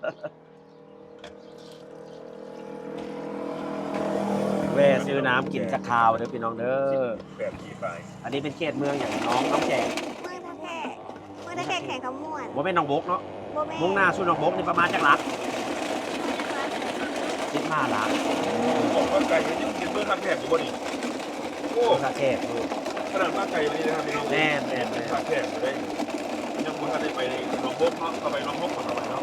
ແວ່ຊື້ນ້ຳກິນຈັກຄາວເດີພີ່ນ້ອງເດີ. ແປດປີປາຍ. ອັນນີ້ເປັນເຂດເມືອງຫຍັງນ້ອງ ນ້ອງແຈງ? ເມືອງທ່າແຂກ. ເມືອງທ່າແຂກ ແຂວງຄຳມ່ວນ. ບໍ່ແມ່ນໜອງບົກເນາະ? ບໍ່ແມ່ນ. ມຸ່ງໜ້າສູ່ໜອງບົກນີ້ປະມານຈັກຫຼັກ? ສິບຫ້າຫຼັກ. ບອກວ່າໄກ ຍັງເຂດເມືອງທ່າແຂກຢູ່ບໍ່ນີ້? ໂອ້ ທ່າແຂກ. ເອີ ຂະໜາດມາໄກປານນີ້ເດ້ ພີ່ນ້ອງ. ແມ່ນໆໆ. ທ່າແຂກຢູ່ເດ້. ຍັງບໍ່ທັນໄດ້ໄປໜອງບົກເນາະ. ເຂົ້າໄປໜອງບົກ ເຂົ້າໄປເນາະ.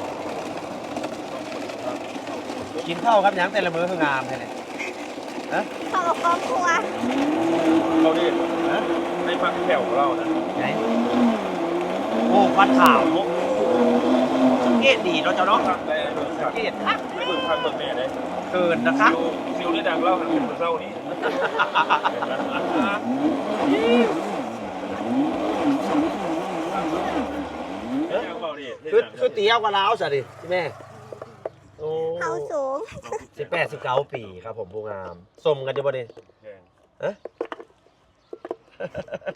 ກິນເຂົ້າກັບຫຍັງແຕ່ລະມື້ຄືງາມແທ້ນີ້? ຮະ? ເຂົ້າກັບຄອບຄົວ. ເຂົ້າເດ້. ຮະ? ໃນຜັກແຂ້ວຂອງລາວນະ. ໃນ ໂອ້ ຟັນຂາວເນາະ. ສັງເກດດີເນາະເຈົ້າເນາະ. ສັງເກດຄັກ. ເບິ່ງຄັກເບິ່ງແນ່ເດ້. ເຂີນນະຄັກ. ຊິວ ຊິວໃນດັງລາວຫັ້ນເປັນມື້ເຊົ້ານີ້. ຄື ຄືຕຽວກວ່າລາວຊະນີ້ແມ່. ໂອ້ ເຮົາສູງ ສິບແປດ ສິບເກົ້າປີ ຄັບຜົມ ຜູ້ງາມ ສົມກັນຢູ່ບໍ່ນີ້? ຮະ?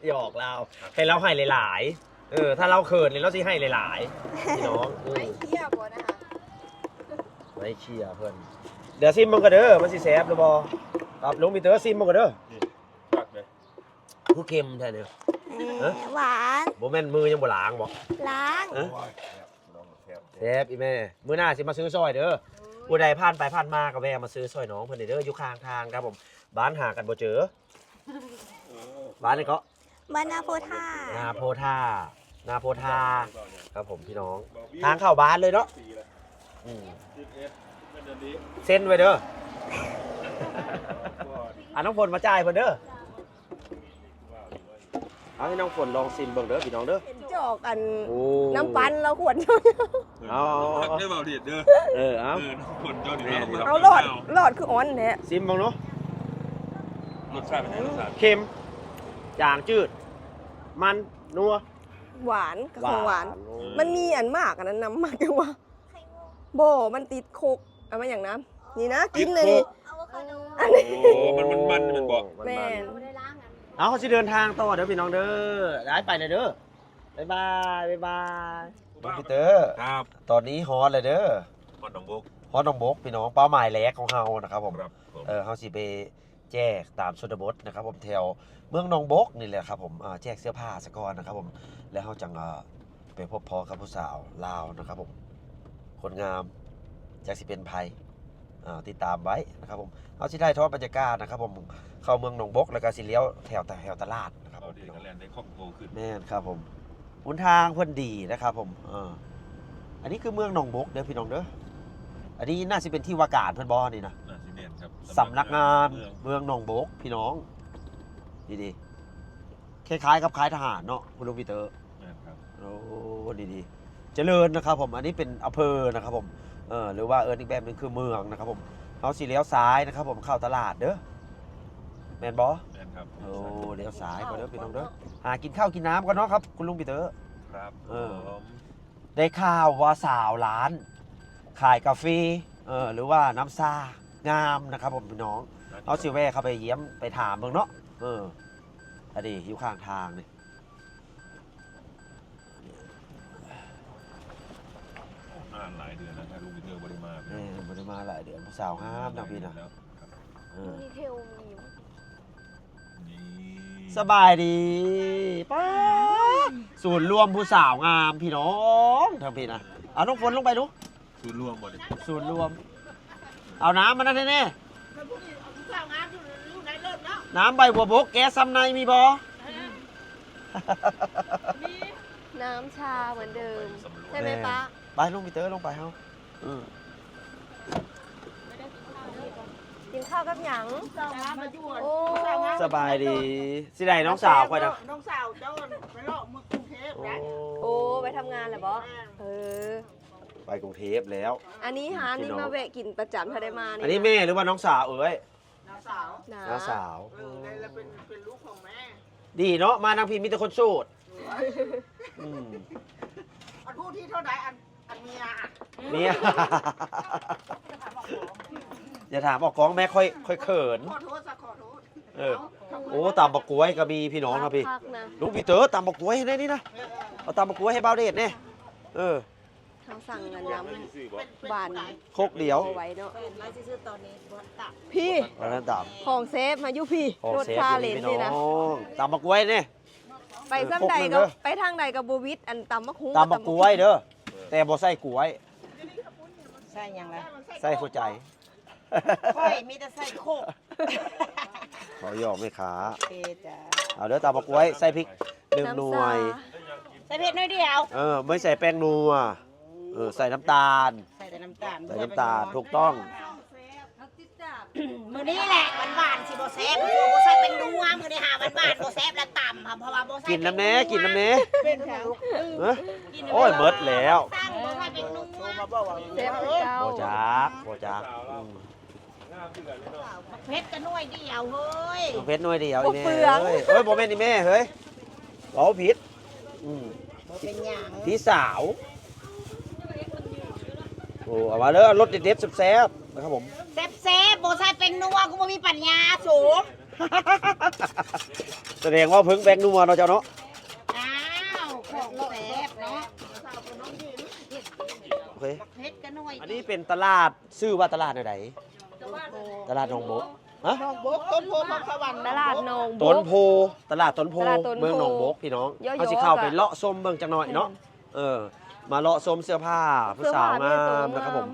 ຫຍອກລາວ ໃຫ້ລາວໃຫ້ຫຼາຍໆ ເອີ ຖ້າລາວເຂີນນີ້ລາວຊິໃຫ້ຫຼາຍໆ ພີ່ນ້ອງ. ອືມ ໄວ້ເຄຍບໍ່ນະຄະ? ໄວ້ເຄຍເພິ່ນ ດຽວຊິມເບິ່ງກ່ອນເດີ ມັນຊິແຊບຫຼືບໍ່? ຄັບ ລຸງປີເຕີ ຊິມເບິ່ງກ່ອນເດີ. ຄັກເດ້ ຄືເຄັມແທ້ນີ້. ເອີ ຫວານ. ບໍ່ແມ່ນມືຍັງບໍ່ລ້າງບໍ່? ລ້າງ. ຮະ? ໂອ້ຍ ແຊບ ພີ່ນ້ອງ ແຊບ ແຊບອີ່ແມ່. ມື້ໜ້າຊິມາຊື້ຊ່ອຍເດີ. ຜູ້ໃດຜ່ານໄປຜ່ານມາກໍແວ່ມາຊື້ຊ່ອຍນ້ອງເພິ່ນເດີ ຢູ່ຂ້າງທາງຄັບຜົມ. ບ້ານຫາກັນບໍ່ເຈີ ບ້ານໃດເກາະ? ບ້ານນາໂພທ່າ. ນາໂພທ່າ ນາໂພທ່າ ຄັບຜົມ ພີ່ນ້ອງ ທາງເຂົ້າບ້ານເລີຍເນາະ. ອືມ ເຊັນໄວ້ເດີ ອາ ນ້ຳຝົນມາຈ່າຍເພິ່ນເດີ. ເອົາ ໃຫ້ນ້ຳຝົນລອງຊິມເບິ່ງເດີພີ່ນ້ອງເດີ. ຈອກອັນ ໂອ້ ນ້ຳປັ່ນລາວຂວດ. ເອົາ ເອົາ ເອົາ ເດີ ເບົາເດດເດີ. ເອີ ເອົາ ເອີ ນ້ຳຝົນເຈົ້ານີ້ ເອົາຫຼອດ ຫຼອດຄືອ່ອນແທ້. ຊິມເບິ່ງເນາະ ລົດຊາດເປັນໃດ? ລົດຊາດ ເຄັມ ຈາງ ຈືດ ມັນ ນົວ ຫວານ ກໍຂອງຫວານ. ຫວານ ໂອ້ ມັນມີອັນໝາກອັນນັ້ນນຳ ໝາກຫຍັງວະ? ບໍ່ ມັນຕິດຄົກ. ເອົາມາຫຍັງນຳ? ນີ້ນະ ກິນອັນນີ້ ອາໂວຄາໂດ. ອັນນີ້ ໂອ້ ມັນ ມັນ ມັນແມ່ນບໍ່? ແມ່ນ ມັນ ມັນ ບໍ່ໄດ້ລ້າງອັນນີ້. ເອົາ ເຮົາຊິເດີນທາງຕໍ່ເດີພີ່ນ້ອງເດີ. ໄດ້ ໄປແລ້ວເດີ ບາຍບາຍ ບາຍບາຍ. ລຸງປີເຕີ ຄັບ ຕອນນີ້ຮອດແລ້ວເດີ ຮອດໜອງບົກ ຮອດໜອງບົກ ພີ່ນ້ອງ. ເປົ້າໝາຍແລກຂອງເຮົານະຄັບຜົມ ຄັບຜົມ ເອີ ເຮົາຊິໄປ ແຈກຕາມຊົນນະບົດນະຄັບຜົມ ແຖວເມືອງໜອງບົກນີ້ແຫຼະຄັບຜົມ. ອາ ແຈກເສື້ອຜ້າສາກ່ອນນະຄັບຜົມ ແລ້ວເຮົາຈັ່ງ ເອີ ໄປພົບພໍ້ກັບຜູ້ສາວລາວນະຄັບຜົມ ຄົນງາມ ຈັກຊິເປັນໃຜ. ອາ ຕິດຕາມໄວ້ນະຄັບຜົມ ເຮົາຊິຖ່າຍທອດບັນຍາກາດນະຄັບຜົມ ເຂົ້າເມືອງໜອງບົກ ແລ້ວກໍຊິລ້ຽວແຖວ ແຖວຕະຫຼາດນະຄັບຜົມ. ແມ່ນຄັບຜົມ. ຫົນທາງເພິ່ນດີນະຄັບຜົມ. ເອີ ອັນນີ້ຄືເມືອງໜອງບົກເດີພີ່ນ້ອງເດີ. ອັນນີ້ໜ້າຊິເປັນທີ່ວ່າການເພິ່ນບໍ່ນີ້ນະ? ໜ້າຊິແມ່ນຄັບ ສຳນັກງານເມືອງໜອງບົກພີ່ນ້ອງ. ດີໆ ຄ້າຍໆກັບຄ້າຍທະຫານເນາະ ຄຸນລຸງປີເຕີ. ແມ່ນຄັບ. ໂອ້ ດີໆ ຈະເລີນນະຄັບຜົມ. ອັນນີ້ເປັນອຳເພີນະຄັບຜົມ ເອີ ຫຼືວ່າເອີ້ນອີກແບບໜຶ່ງຄືເມືອງນະຄັບຜົມ. ເຮົາຊິລ້ຽວຊ້າຍນະຄັບຜົມ ເຂົ້າຕະຫຼາດເດີ ແມ່ນບໍ່? ແມ່ນຄັບ. ໂອ້ ລ້ຽວຊ້າຍກ່ອນເດີພີ່ນ້ອງເດີ. ຫາກິນເຂົ້າກິນນ້ຳກ່ອນເນາະຄັບ ຄຸນລຸງປີເຕີ. ຄັບ ເອີ ໄດ້ຂ່າວວ່າສາວຮ້ານຂາຍກາເຟ ເອີ ຫຼືວ່ານ້ຳຊາງາມນະຄັບຜົມພີ່ນ້ອງ. ເຮົາຊິແວ່ເຂົ້າໄປຢ້ຽມໄປຖາມເບິ່ງເນາະ. ເອີ ອັນນີ້ຢູ່ຂ້າງທາງນີ້ ນານຫຼາຍເດືອນແລ້ວ ລຸງປີເຕີບໍ່ໄດ້ມາ. ເອີ ບໍ່ໄດ້ມາຫຼາຍເດືອນ ຜູ້ສາວງາມນະພີ່ນະ. ເອີ ມີເທວມີ ນີ້ ສະບາຍດີ ປ້າ ສູນລວມຜູ້ສາວງາມພີ່ນ້ອງ ທາງພີ້ນະ. ເອົາ ນ້ອງຝົນລົງໄປດູ ສູນລວມບໍ່ນີ້? ສູນລວມ ເອົານ້ຳມານັ້ນໃຫ້ແດ່ ນ້ຳໃບບົວບົກ ແກ້ຊ້ຳໃນມີບໍ່? ນ້ຳຊາເໝືອນເດີມ ໃຊ່ໄໝປ້າ? ໄປ ລຸງປີເຕີ ລົງໄປເຮົາ. ອື ກິນເຂົ້າກັບຫຍັງ? ໂອ້ ສະບາຍດີ ຊິໄດ້ນ້ອງສາວຂ້ອຍນະ ນ້ອງສາວເຈົ້າໄປເລາະເມືອງກຸງເທບໄດ໋. ໂອ້ ໄປທຳງານແລ້ວບໍ່? ເອີ ໄປກຸງເທບແລ້ວ. ອັນນີ້ຮ້ານນີ້ມາແວະກິນປະຈຳ ຖ້າໄດ້ມານີ້. ອັນນີ້ແມ່ ຫຼືວ່ານ້ອງສາວເອີຍ? ນ້າສາວ ນ້າສາວ ເອີ ແລ້ວເປັນ ເປັນລູກຂອງແມ່. ດີເນາະ ມາທາງພີ້ມີແຕ່ຄົນໂສດ. ອື ອັນຜູ້ທີເທົ່າໃດ ອັນ ອັນເມຍ ເມຍ ຢ່າຖາມອອກກ້ອງແມ່ ຂ້ອຍ ຂ້ອຍເຂີນ. ຂໍໂທດຊະ ຂໍໂທດ. ເອີ ໂອ້ ຕຳບັກກວຍກໍມີພີ່ນ້ອງເນາະພີ່. ລຸງປີເຕີ ຕຳບັກກວຍໃຫ້ແດ່ນີ້ນະ ເອົາຕຳບັກກວຍໃຫ້ບ່າວເດດແດ່. ເອີ ເຮົາສັ່ງອັນນ້ຳຫວານຄົກດຽວໄວ້ເນາະ. ພີ່ ອັນນັ້ນຕຳ ຂອງແຊບມາຢູ່ພີ້ ລົດຊາເລັນນີ້ນະ. ຕຳບັກກວຍນີ້ ໄປຊ່ຳໃດກໍ ໄປທາງໃດກໍບໍ່ວິດ ອັນຕຳບັກຫຸ່ງ ຕຳບັກກວຍເດີ ແຕ່ບໍ່ໃສ່ກວຍ. ໃສ່ຫຍັງລະ? ໃສ່ຫົວໃຈ. ຂ້ອຍມີແຕ່ໃສ່ໂຄກ. ເຂົາຫຍອກແມ່ຄ້າ. ໂອເຄຈ້າ. ເອົາເດີ ຕຳບັກກວຍ ໃສ່ພິກໜຶ່ງໜ່ວຍ ໃສ່ເຜັດໜ້ອຍດຽວ. ເອີ ບໍ່ໃສ່ແປ້ງນົວ. ເອີ ໃສ່ນ້ຳຕານ ໃສ່ແຕ່ນ້ຳຕານ ໃສ່ນ້ຳຕານ ຖືກຕ້ອງ. ມື້ນີ້ແຫຼະຫວານໆ ຊິບໍ່ແຊບ ບໍ່ໃສ່ແປ້ງນົວ. ມື້ນີ້ຫາຫວານໆ ບໍ່ແຊບລະຕຳ ເພາະວ່າບໍ່ໃສ່ ກິນນຳແດ່ ກິນນຳແດ່. ໂອ້ຍ ໝົດແລ້ວ. ບໍ່ໃສ່ແປ້ງນົວ ແຊບຄືເກົ່າ. ບໍ່ຈັກ ບໍ່ຈັກ. ເຜັດກໍໜ່ວຍດຽວເຮີຍ ເຜັດໜ່ວຍດຽວ ອີ່ແມ່ເອີຍ. ໂອ້ຍ ບໍ່ແມ່ນອີ່ແມ່ເຮີຍ ເວົ້າຜິດ. ອື ບໍ່ເປັນຫຍັງ ພີ່ສາວ. ໂອ້ ເອົາມາເດີ ລົດເດັດໆ ແຊບໆ ນະຄັບຜົມ. ແຊບໆ ບໍ່ໃສ່ແປ້ງນົວ ກູບໍ່ມີປັນຍາສູ. ສະແດງວ່າເພິ່ງແປ້ງນົວເນາະເຈົ້າເນາະ. ອ້າວ ຂອງແຊບເນາະ. ໂອເຄ ເຜັດກະໜ້ອຍ. ອັນນີ້ເປັນຕະຫຼາດ ຊື່ວ່າຕະຫຼາດແນວໃດ? ຕະຫຼາດໜອງບົກ. ຮະ? ໜອງບົກ ຕົ້ນໂພ ພອກສະຫວັນ. ຕະຫຼາດໜອງບົກ ຕົ້ນໂພ ຕະຫຼາດຕົ້ນໂພ ຕະຫຼາດຕົ້ນໂພ ເມືອງໜອງບົກ ພີ່ນ້ອງ. ເຮົາຊິເຂົ້າໄປເລາະຊົມເບິ່ງຈັກໜ້ອຍເນາະ. ແມ່ນ. ເອີ ມາເລາະຊົມເສື້ອຜ້າຜູ້ສາວງາມນະຄັບຜົມ.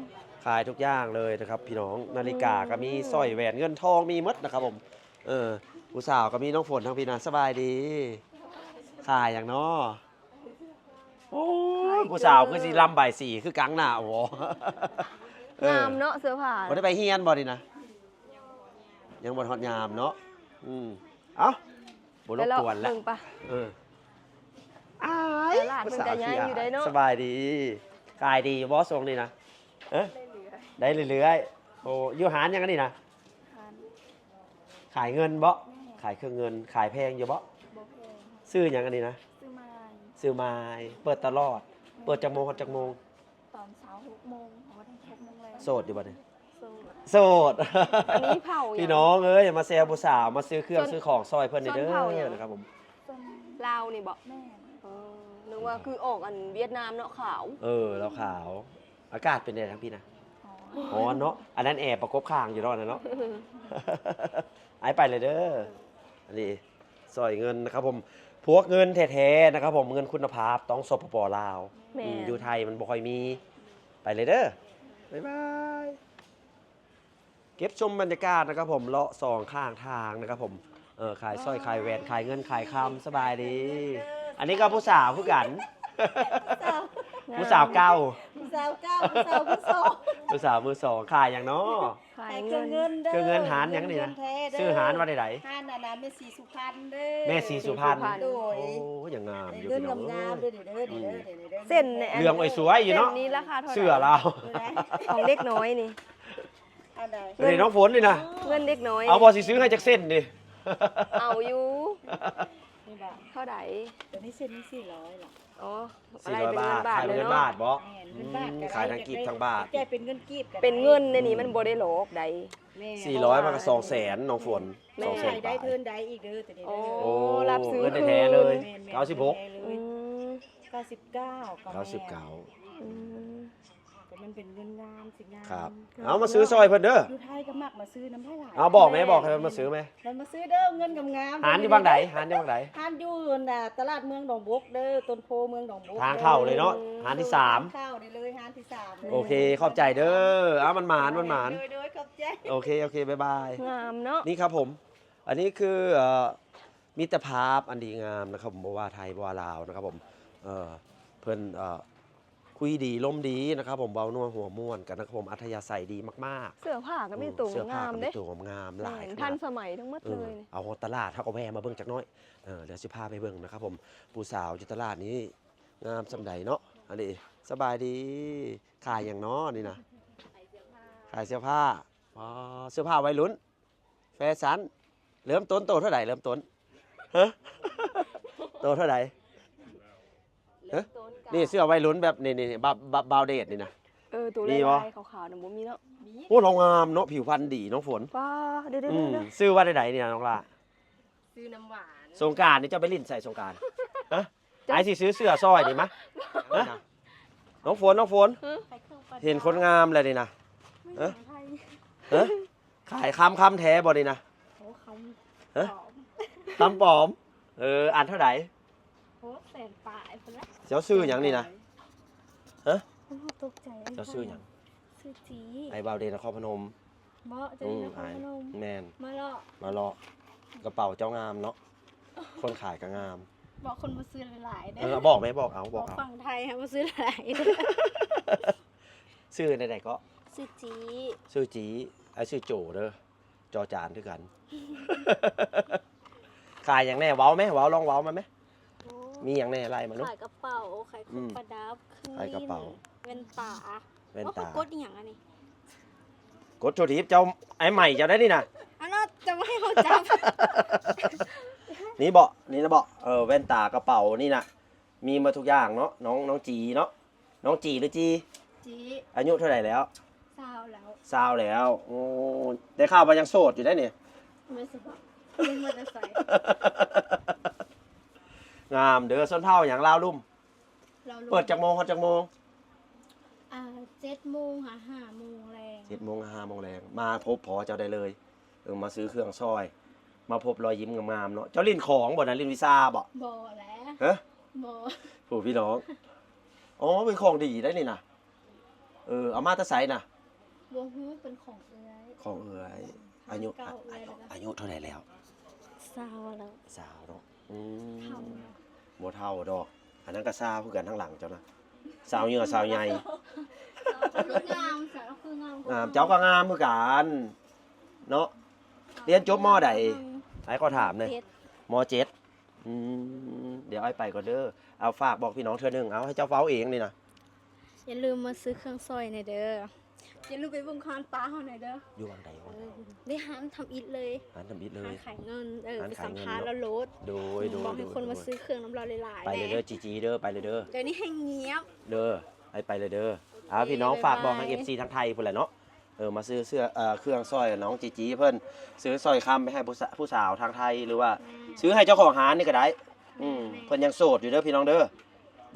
ຂາຍທຸກຢ່າງເລີຍນະຄັບພີ່ນ້ອງ. ນາລິກາກໍມີ ອືມ ສ້ອຍແຫວນເງິນທອງມີໝົດນະຄັບຜົມ. ເອີ ຜູ້ສາວກໍມີ ນ້ອງຝົນທາງພີ້ນະ. ສະບາຍດີ. ຂາຍຫຍັງເນາະ? ໂອ້ຍ ຂາຍ ຜູ້ສາວຄືຊິລຳບາຍສີຄືກາງໜ້າ ໂອ້. ເອີ ງາມເນາະເສື້ອຜ້າ. ບໍ່ໄດ້ໄປຮຽນບໍ່ນີ້ນະ? ຍັງບໍ່ຮອດຍາມເນາະ. ອືມ ເອົ້າ ບໍ່ລົບກວນແລ້ວ. ເອີ ອ້າຍ ຕະຫຼາດເພິ່ນກໍໃຫຍ່ຢູ່ເດ້ເນາະ. ສະບາຍດີ. ຂາຍດີຢູ່ບໍ່ຊ່ວງນີ້ນະ? ເອີ ໄດ້ເລື້ອຍໆ. ໂອ້ ຢູ່ຮ້ານຫຍັງອັນນີ້ນະ? ຮ້ານ ຂາຍເງິນບໍ່? ແມ່ນ. ຂາຍເຄື່ອງເງິນ. ຂາຍແພງຢູ່ບໍ່? ບໍ່ແພງ. ຊື່ຫຍັງອັນນີ້ນະ? ຊື່ມາຍ. ຊື່ມາຍ. ເປີດຕະຫຼອດ. ແມ່ນ. ເປີດຈັກໂມງຮອດຈັກໂມງ? ຕອນເຊົ້າຫົກໂມງ ຮອດຫົກໂມງແລງ. ໂສດຢູ່ບໍ່ນີ້? ໂສດ. ໂສດ. ອັນນີ້ເຜົາຫຍັງ? ພີ່ນ້ອງເອີຍ ມາແຊວຜູ້ສາວ ມາຊື້ເຄື່ອງຊື້ຂອງຊ່ອຍເພິ່ນແດ່ເດີນະຄັບຜົມ. ຊົນລາວນີ້ບໍ່? ແມ່ນ. ເອີ ນຶກວ່າຄືອອກອັນຫວຽດນາມເນາະ ຂາວ. ເອີ ລາວຂາວ. ອາກາດເປັນແນວໃດທາງພີ້ນະ? ຮ້ອນເນາະ. ອັນນັ້ນແອປະກົບຂ້າງຢູ່ເນາະ ອັນນັ້ນເນາະ. ອ້າຍໄປເລີຍເດີ. ອັນນີ້ ສ້ອຍເງິນນະຄັບຜົມ ພວກເງິນແທ້ໆນະຄັບຜົມ ເງິນຄຸນນະພາບຕ້ອງ ສປປ ລາວ. ແມ່ນ. ອືມ ຢູ່ໄທມັນບໍ່ຄ່ອຍມີ. ໄປເລີຍເດີ ບາຍບາຍ. ເກັບຊົມບັນຍາກາດນະຄັບຜົມ ເລາະສອງຂ້າງທາງນະຄັບຜົມ. ເອີ ຂາຍສ້ອຍ ຂາຍແຫວນ ຂາຍເງິນ ຂາຍຄຳ. ສະບາຍດີ. ອັນນີ້ກໍຜູ້ສາວຄືກັນ. ຜູ້ສາວ ຜູ້ສາວເກົ່າ ຜູ້ສາວເກົ່າ ຜູ້ສາວມືສອງ. ຜູ້ສາວມືສອງ. ຂາຍຫຍັງເນາະ? ຂາຍເຄື່ອງເງິນເດີ. ເຄື່ອງເງິນ ຮ້ານຫຍັງນີ້ນະ? ຊື່ຮ້ານວ່າໃດ? ຮ້ານອັນນ່າ ແມ່ສີສຸພັນເດີ. ແມ່ສີສຸພັນ. ໂດຍ. ໂອ້ ຍັງງາມຢູ່ ເງິນງາມໆເດີ. ເສັ້ນນີ້ ເຫຼືອງອວຍສວຍຢູ່ເນາະ. ເສັ້ນນີ້ລາຄາເທົ່າໃດ? ເສື້ອລາວ ຂອງເດັກນ້ອຍນີ້. ອັນໃດ? ນີ້ນ້ອງຝົນນີ້ນະ. ເງິນເດັກນ້ອຍ. ເອົາບໍ່ ຊິຊື້ໃຫ້ຈັກເສັ້ນນີ້? ເອົາຢູ່. ນີ້ບໍ່? ເທົ່າໃດ? ຕົວນີ້ເສັ້ນນີ້ສີ່ຮ້ອຍລະ. ອໍ ສີ່ຮ້ອຍບາດ. ຂາຍເປັນເງິນບາດເນາະ. ແມ່ນ. ເງິນບາດ. ອືມ ຂາຍທັງກີບທັງບາດ. ຈ່າຍເປັນເງິນກີບກໍໄດ້. ເປັນເງິນໃນນີ້ມັນບໍ່ໄດ້ຫຼອກໃດ. ແມ່ນ. ສີ່ຮ້ອຍມັນກໍສອງແສນ ນ້ອງຝົນ. ແມ່ນ. ສອງແສນ ໄດ້ເທີນໄດ້ອີກເດີຕົວນີ້ເດີ. ໂອ້ ໂອ້ ຮັບຊື້ຄືນ. ເງິນແທ້ໆເລີຍ. ແມ່ນໆ. ເກົ້າສິບຫົກ. ອືມ ເກົ້າສິບເກົ້າ ກໍແມ່ນ. ເກົ້າສິບເກົ້າ. ອືມ ກໍມັນເປັນເງິນງາມ ຊິງາມ. ຄັບ. ເອົາມາຊື້ຊ່ອຍເພິ່ນເດີ. ຢູ່ໄທກໍມັກມາຊື້ນຳຫຼາຍໆ. ເອົາ ບອກແມ່ ບອກໃຫ້ເພິ່ນມາຊື້ແມ່. ເພິ່ນມາຊື້ເດີ ເງິນງາມໆ. ຮ້ານຢູ່ບ້ານໃດ? ຮ້ານຢູ່ບ້ານໃດ? ຮ້ານຢູ່ ອັນນ່າ ຕະຫຼາດເມືອງໜອງບົກເດີ ຕົ້ນໂພເມືອງໜອງບົກ. ທາງເຂົ້າເລີຍເນາະ. ຮ້ານທີສາມ. ທາງເຂົ້ານີ້ເລີຍ ຮ້ານທີສາມເລີຍ. ໂອເຄ ຂອບໃຈເດີ. ເອົາ ມັນໝານ ມັນໝານ. ໂດຍໆ ຂອບໃຈ. ໂອເຄ ໂອເຄ ບາຍບາຍ. ງາມເນາະ. ນີ້ຄັບຜົມ ອັນນີ້ຄື ເອີ ມິດຕະພາບອັນດີງາມນະຄັບ ບໍ່ວ່າໄທ ບໍ່ວ່າລາວນະຄັບຜົມ. ເອີ ເພິ່ນ ເອີ ຄຸຍດີລົມດີນະຄັບຜົມ ເວົ້ານົວຫົວມ່ວນກັນນະຄັບຜົມ ອັດທະຍາໄສດີມາກໆ. ເສື້ອຜ້າກໍມີໂຕງາມເດ້. ໂອ້ ເສື້ອຜ້າກໍມີໂຕງາມໆຫຼາຍ. ແມ່ນ ທັນສະໄໝທັງໝົດເລີຍ. ເອີ ເອົາ ຮອດຕະຫຼາດ ເຮົາກໍແວ່ມາເບິ່ງຈັກໜ້ອຍ. ເອີ ດຽວຊິພາໄປເບິ່ງນະຄັບຜົມ ຜູ້ສາວຢູ່ຕະຫຼາດນີ້ງາມສ່ຳໃດເນາະ. ອັນນີ້ ສະບາຍດີ. ຂາຍຫຍັງເນາະນີ້ນະ? ຂາຍເສື້ອຜ້າ. ອໍ ເສື້ອຜ້າໄວລຸ້ນ ແຟຊັນ. ເລີ່ມຕົ້ນໂຕເທົ່າໃດ? ເລີ່ມຕົ້ນ ຮະ? ໂຕເທົ່າໃດ? ຮະ? ນີ້ເສື້ອໄວລຸ້ນແບບນີ້ໆ ບ່າວ ບ່າວເດດນີ້ນະ. ເອີ ໂຕລາຍໆຂາວໆນະບໍ່ມີເນາະ. ໂອ້ ລາວງາມເນາະ ຜິວພັນດີນ້ອງຝົນ. ປ້າ ເດີໆໆ ຊື່ວ່າໃດໆນີ້ນະນ້ອງຫຼ້າ? ຊື່ນ້ຳຫວານ. ສົງການນີ້ເຈົ້າໄປຫຼິ້ນໃສສົງການ? ຮະ? ອ້າຍຊິຊື້ເສື້ອຊ່ອຍນີ້ມາ. ຮະ? ນ້ອງຝົນ ນ້ອງຝົນ ເຫັນຄົນງາມແລ້ວນີ້ນະ. ຮະ? ຮະ? ຂາຍຄຳ ຄຳແທ້ບໍ່ນີ້ນະ? ໂອ້ ຄຳ ຮະ? ປອມ ຄຳປອມ. ເອີ ອັນເທົ່າໃດ? ໂອ້ ແສນປາຍພຸ້ນລະ. ເຈົ້າຊື່ຫຍັງນີ້ນະ? ຮະ? ໂອ້ ຕົກໃຈ. ເຈົ້າຊື່ຫຍັງ? ຊື່ຈີ. ອ້າຍບ່າວເດດນະຄອນພະນົມ. ບໍ່ ເຈົ້າຢູ່ນະຄອນພະນົມ. ອືມ ແມ່ນ. ມາເລາະ ມາເລາະ. ກະເປົາເຈົ້າງາມເນາະ ຄົນຂາຍກໍງາມ. ບອກຄົນມາຊື້ຫຼາຍໆເດີ. ເອີ ບອກແມ່ ບອກເອົາ ບອກເອົາ. ຝັ່ງໄທເຮົາມາຊື້ຫຼາຍ. ຊື່ແນວໃດເກາະ? ຊື່ຈີ. ຊື່ຈີ. ອ້າຍຊື່ໂຈເດີ. ຈອຈານຄືກັນ. ຂາຍຫຍັງແດ່? ເວົ້າແມ ເວົ້າ ລອງເວົ້າມາແມ. ໂອ້ ມີຫຍັງແດ່? ໄລ່ມາດູ. ຂາຍກະເປົາ ຂາຍເຄື່ອງປະດັບ ອືມ ເຄື່ອງຫຼິ້ນ ຂາຍກະເປົາ ແວ່ນຕາ ແວ່ນຕາ. ໂອ້ ກະກົດອີ່ຫຍັງອັນນີ້? ກົດໂທລະທິບເຈົ້າ ອ້າຍໃໝ່ເຈົ້າໄດ້ນີ້ນະ. ອັນນັ້ນຈະບໍ່ໃຫ້ເຮົາຈັບ. ນີ້ເບາະ ນີ້ນະເບາະ. ເອີ ແວ່ນຕາ ກະເປົາ ນີ້ນະ ມີໝົດທຸກຢ່າງເນາະ. ນ້ອງ ນ້ອງຈີເນາະ. ນ້ອງຈີຫຼືຈີ? ຈີ ອາຍຸເທົ່າໃດແລ້ວ? ຊາວແລ້ວ. ຊາວແລ້ວ. ໂອ້ ໄດ້ຂ່າວວ່າຍັງໂສດຢູ່ໄດ໋ນີ້. ແມ່ນຊິບອກ ເພິ່ນມາແຕ່ໃສ? ງາມເດີ. ຊົນເຜົ່າຫຍັງ? ລາວລຸ່ມ. ລາວລຸ່ມ. ເປີດຈັກໂມງຮອດຈັກໂມງ? ອ່າ ເຈັດໂມງຫາຫ້າໂມງແລງ. ເຈັດໂມງຫາຫ້າໂມງແລງ. ມາພົບພໍ້ເຈົ້າໄດ້ເລີຍ. ເອີ ມາຊື້ເຄື່ອງຊ່ອຍ ມາພົບຮອຍຍິ້ມງາມໆເນາະ. ເຈົ້າຫຼິ້ນຂອງບໍ່ນະ? ຫຼິ້ນວິຊາບໍ່? ບໍ່ແຫຼະ. ຮະ? ບໍ່. ຜູ້ພີ່ນ້ອງ. ອໍ ເປັນຂອງດີໄດ໋ນີ້ນະ. ເອີ ເອົາມາແຕ່ໃສນະ? ບໍ່ຮູ້. ເປັນຂອງເອື້ອຍ. ຂອງເອື້ອຍ. ອາຍຸ ເກົ່າເອື້ອຍ. ອາຍຸເທົ່າໃດແລ້ວ? ຊາວແລ້ວ. ຊາວເນາະ. ອືມ ເຖົ້າແລ້ວ. ບໍ່ເຖົ້າດອກ. ອັນນັ້ນກໍຊາວຄືກັນ ທາງຫຼັງເຈົ້ານະ. ຊາວເຫຍື່ອ ຊາວໃຫຍ່. ງາມ. ຊາວຄືງາມ. ງາມ. ເຈົ້າກໍງາມຄືກັນເນາະ. ຮຽນຈົບ ມໍ ໃດ? ອ້າຍຂໍຖາມແດ່. ມໍເຈັດ. ອືມ ດຽວອ້າຍໄປກ່ອນເດີ. ເອົາ ຝາກບອກພີ່ນ້ອງເທື່ອໜຶ່ງ. ເອົາ ໃຫ້ເຈົ້າເວົ້າເອງນີ້ນະ. ຢ່າລືມມາຊື້ເຄື່ອງຊ່ອຍແດ່ເດີ. ຢ່າລືມໄປເບິ່ງຮ້ານປ້າເຮົາແດ່ເດີ. ຢູ່ຫວ່າງໃດ? ເອີ ໃນຮ້ານທຳອິດເລີຍ. ຮ້ານທຳອິດເລີຍ. ຮ້ານຂາຍເງິນ. ເອີ ໄປສຳພາດລາວໂລດ. ໂດຍ ໂດຍ. ບອກໃຫ້ຄົນມາຊື້ເຄື່ອງນຳລາວຫຼາຍໆ. ໄປເລີຍເດີ ຈີຈີເດີ. ໄປເລີຍເດີ. ດຽວນີ້ແຮ່ງງຽບເດີ. ໄປ ໄປເລີຍເດີ. ເອົາ ພີ່ນ້ອງ ບາຍບາຍ. ຝາກບອກທາງເອັຟຊີທາງໄທພຸ້ນແຫຼະເນາະ. ເອີ ມາຊື້ເຄື່ອງ ເອີ ເຄື່ອງຊ່ອຍນ້ອງຈີຈີເພິ່ນ. ຊື້ສ້ອຍຄຳໄປໃຫ້ຜູ້ສາ ຜູ້ສາວທາງໄທ ຫຼືວ່າ ແມ່ນ ຊື້ໃຫ້ເຈົ້າຂອງຮ້ານນີ້ກໍໄດ້. ອືມ ແມ່ນ ເພິ່ນຍັງໂສດຢູ່ເດີພີ່ນ້ອງເດີ.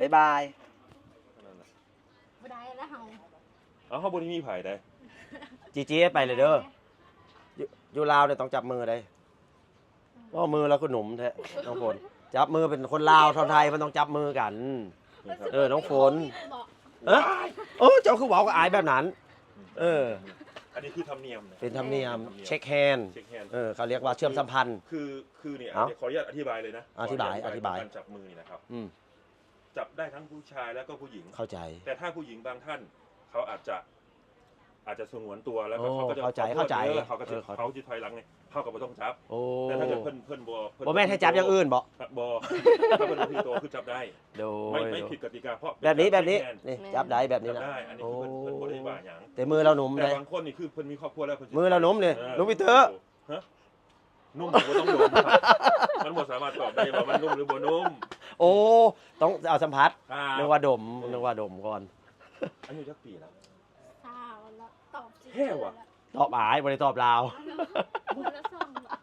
ບາຍບາຍ. ບໍ່ໄດ້ແລ້ວເຮົາ. ເອົ້າ ເຮົາບໍ່ໄດ້ມີໃຜໃດ໋. ຈີຈີ ໄປເລີຍເດີ. ຢູ່ ຢູ່ລາວນີ້ຕ້ອງຈັບມືໃດ໋. ເວົ້າ ມືລາວຄືໜຸ່ມແທ້ ນ້ອງຝົນ. ຈັບມືເປັນຄົນລາວ ເທົ່າໄທ ມັນຕ້ອງຈັບມືກັນ. ເອີ ນ້ອງຝົນ. ຮະ? ໂອ້ ເຈົ້າຄືເວົ້າກັບອ້າຍແບບນັ້ນ? ເອີ ອັນນີ້ຄືທຳນຽມນະ. ເປັນທຳນຽມ. ທຳນຽມ. ເຊັກແຮນ. ເຊັກແຮນ. ເອີ ເຂົາຮຽກວ່າເຊື່ອມສຳພັນ. ຄື ຄືນີ້ ເອົ້າ ຂໍອະນຸຍາດອະທິບາຍເລີຍນະ. ອະທິບາຍ ອະທິບາຍ. ການຈັບມືນີ້ນະຄັບ. ອືມ. ຈັບໄດ້ທັງຜູ້ຊາຍແລ້ວກໍຜູ້ຍິງ. ເຂົ້າໃຈ. ແຕ່ຖ້າຜູ້ຍິງບາງທ່ານ ເຂົາອາດຈະ ອາດຈະສະຫງວນຕົວ ແລ້ວກໍ ໂອ້ ເຂົາກໍຈະ ເຂົ້າໃຈ ຂໍໂທດ ເຂົ້າໃຈ. ເອີ ເຂົາກໍຈະ ເອີ ເຂົາ ເຂົາຊິຖອຍຫຼັງໃຫ້ ເຮົາກໍບໍ່ຕ້ອງຈັບ. ໂອ້ ແຕ່ຖ້າເກີດເພິ່ນ ເພິ່ນບໍ່ ເພິ່ນບໍ່ແມ່ນໃຫ້ຈັບຢ່າງອື່ນບໍ? ບໍ່ ຖ້າເພິ່ນບໍ່ຖືໂຕຄືຈັບໄດ້. ໂດຍ ໄມ່ ໄມ່ຜິດກະຕິກາ ເພາະແບບນີ້ ແບບນີ້ ແມ່ນ ນີ້ ແມ່ນ ຈັບໄດ້ແບບນີ້ນະ. ຈັບໄດ້ ອັນນີ້ຄືເພິ່ນ ໂອ້ ເພິ່ນບໍ່ໄດ້ວ່າຫຍັງ. ແຕ່ມືລາວໜຸ່ມເດ້. ແຕ່ບາງຄົນນີ້ຄືເພິ່ນມີຄອບຄົວແລ້ວ ເພິ່ນ ມືລາວໜຸ່ມນີ້ ເອີ ລຸງປີເຕີ. ຮະ? ນຸ່ມບໍ່ຕ້ອງດົມ. ມັນບໍ່ສາມາດຕອບໄດ້ວ່າມັນນຸ່ມຫຼືບໍ່ນຸ່ມ. ໂອ້ ຕ້ອງເອົາສຳຜັດ. ອ່າ ນຶກວ່າດົມ ເອີ ນຶກວ່າດົມກ່ອນ. ອາຍຸຈັກປີລະ? ຊາວລະ. ຕອບ ແທ້ຫວາ? ຕອບອ້າຍ ບໍ່ໄດ້ຕອບລາວ. ຄົນລະສອງບາດ.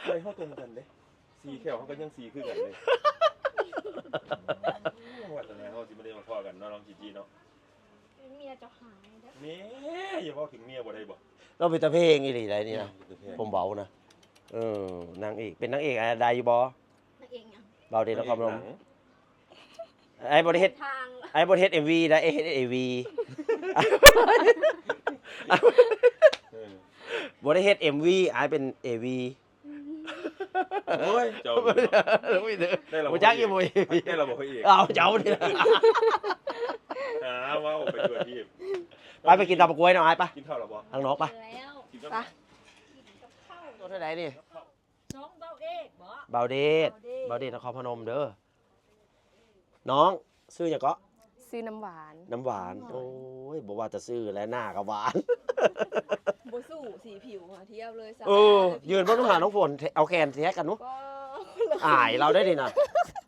ໃຈເຮົາຕົງກັນເດ້ ສີແຂ້ວເຮົາກໍຍັງສີຄືກັນເດ້. ໂອ້ຍ ວ່າແຕ່ເຮົາຊິບໍ່ໄດ້ມາພໍ້ກັນເນາະ ນ້ອງຈີຈີເນາະ. ເມຍເຈົ້າຫາຍເດີ. ແມ່ ຢ່າເວົ້າເຖິງເມຍບໍ່ໄດ້ບໍ? ລາວເປັນຕາເພງອີ່ຫຼີໃດ໋ນີ້ນະ. ເປັນຕາເພງ ຜົມເວົ້ານະ. ເອີ ນາງເອກ ເປັນນາງເອກໄດ້ຢູ່ບໍ່? ນາງເອກຫຍັງ? ເວົ້າເດ ນະຄອນພະນົມ. ອ້າຍບໍ່ໄດ້ເຮັດ ອ້າຍບໍ່ໄດ້ເຮັດເອັມວີໃດ໋ ອ້າຍເຮັດເອວີ. ເອີ ບໍ່ໄດ້ເຮັດເອັມວີ ອ້າຍເປັນເອວີ. ໂອ້ຍ ເຈົ້າ ຮູ້ຈັກຢູ່ບໍ່? ໄດ້ລະບໍ່ ພະເອກ? ເອົາ ເຈົ້ານີ້ ຫາເວົ້າໄປທົ່ວທີບ. ໄປ ໄປກິນຕຳບັກກວຍນຳອ້າຍປະ. ກິນເຂົ້າລະບໍ່? ທາງນອກປະ. ແລ້ວ ກິນກັບ ໄປ ໂຕເທົ່າໃດນີ້? ນ້ອງເບົາເອກບໍ? ເບົາເດດ ເບົາເດດ ເບົາເດດນະຄອນພະນົມເດີ. ນ້ອງຊື່ຫຍັງເກາະ? ຊື່ນ້ຳຫວານ. ນ້ຳຫວານ. ນ້ຳຫວານ. ໂອ້ຍ ບໍ່ວ່າແຕ່ຊື່ແລະ ໜ້າກໍຫວານ. ບໍ່ສູ້ສີຜິວຫາທຽບເລີຍ. ເອີ ຢືນເບິ່ງດູຫານ້ອງຝົນ ເອົາແຂນແທກກັນດູ. ອາຍລາວໄດ໋ນີ້ນະ.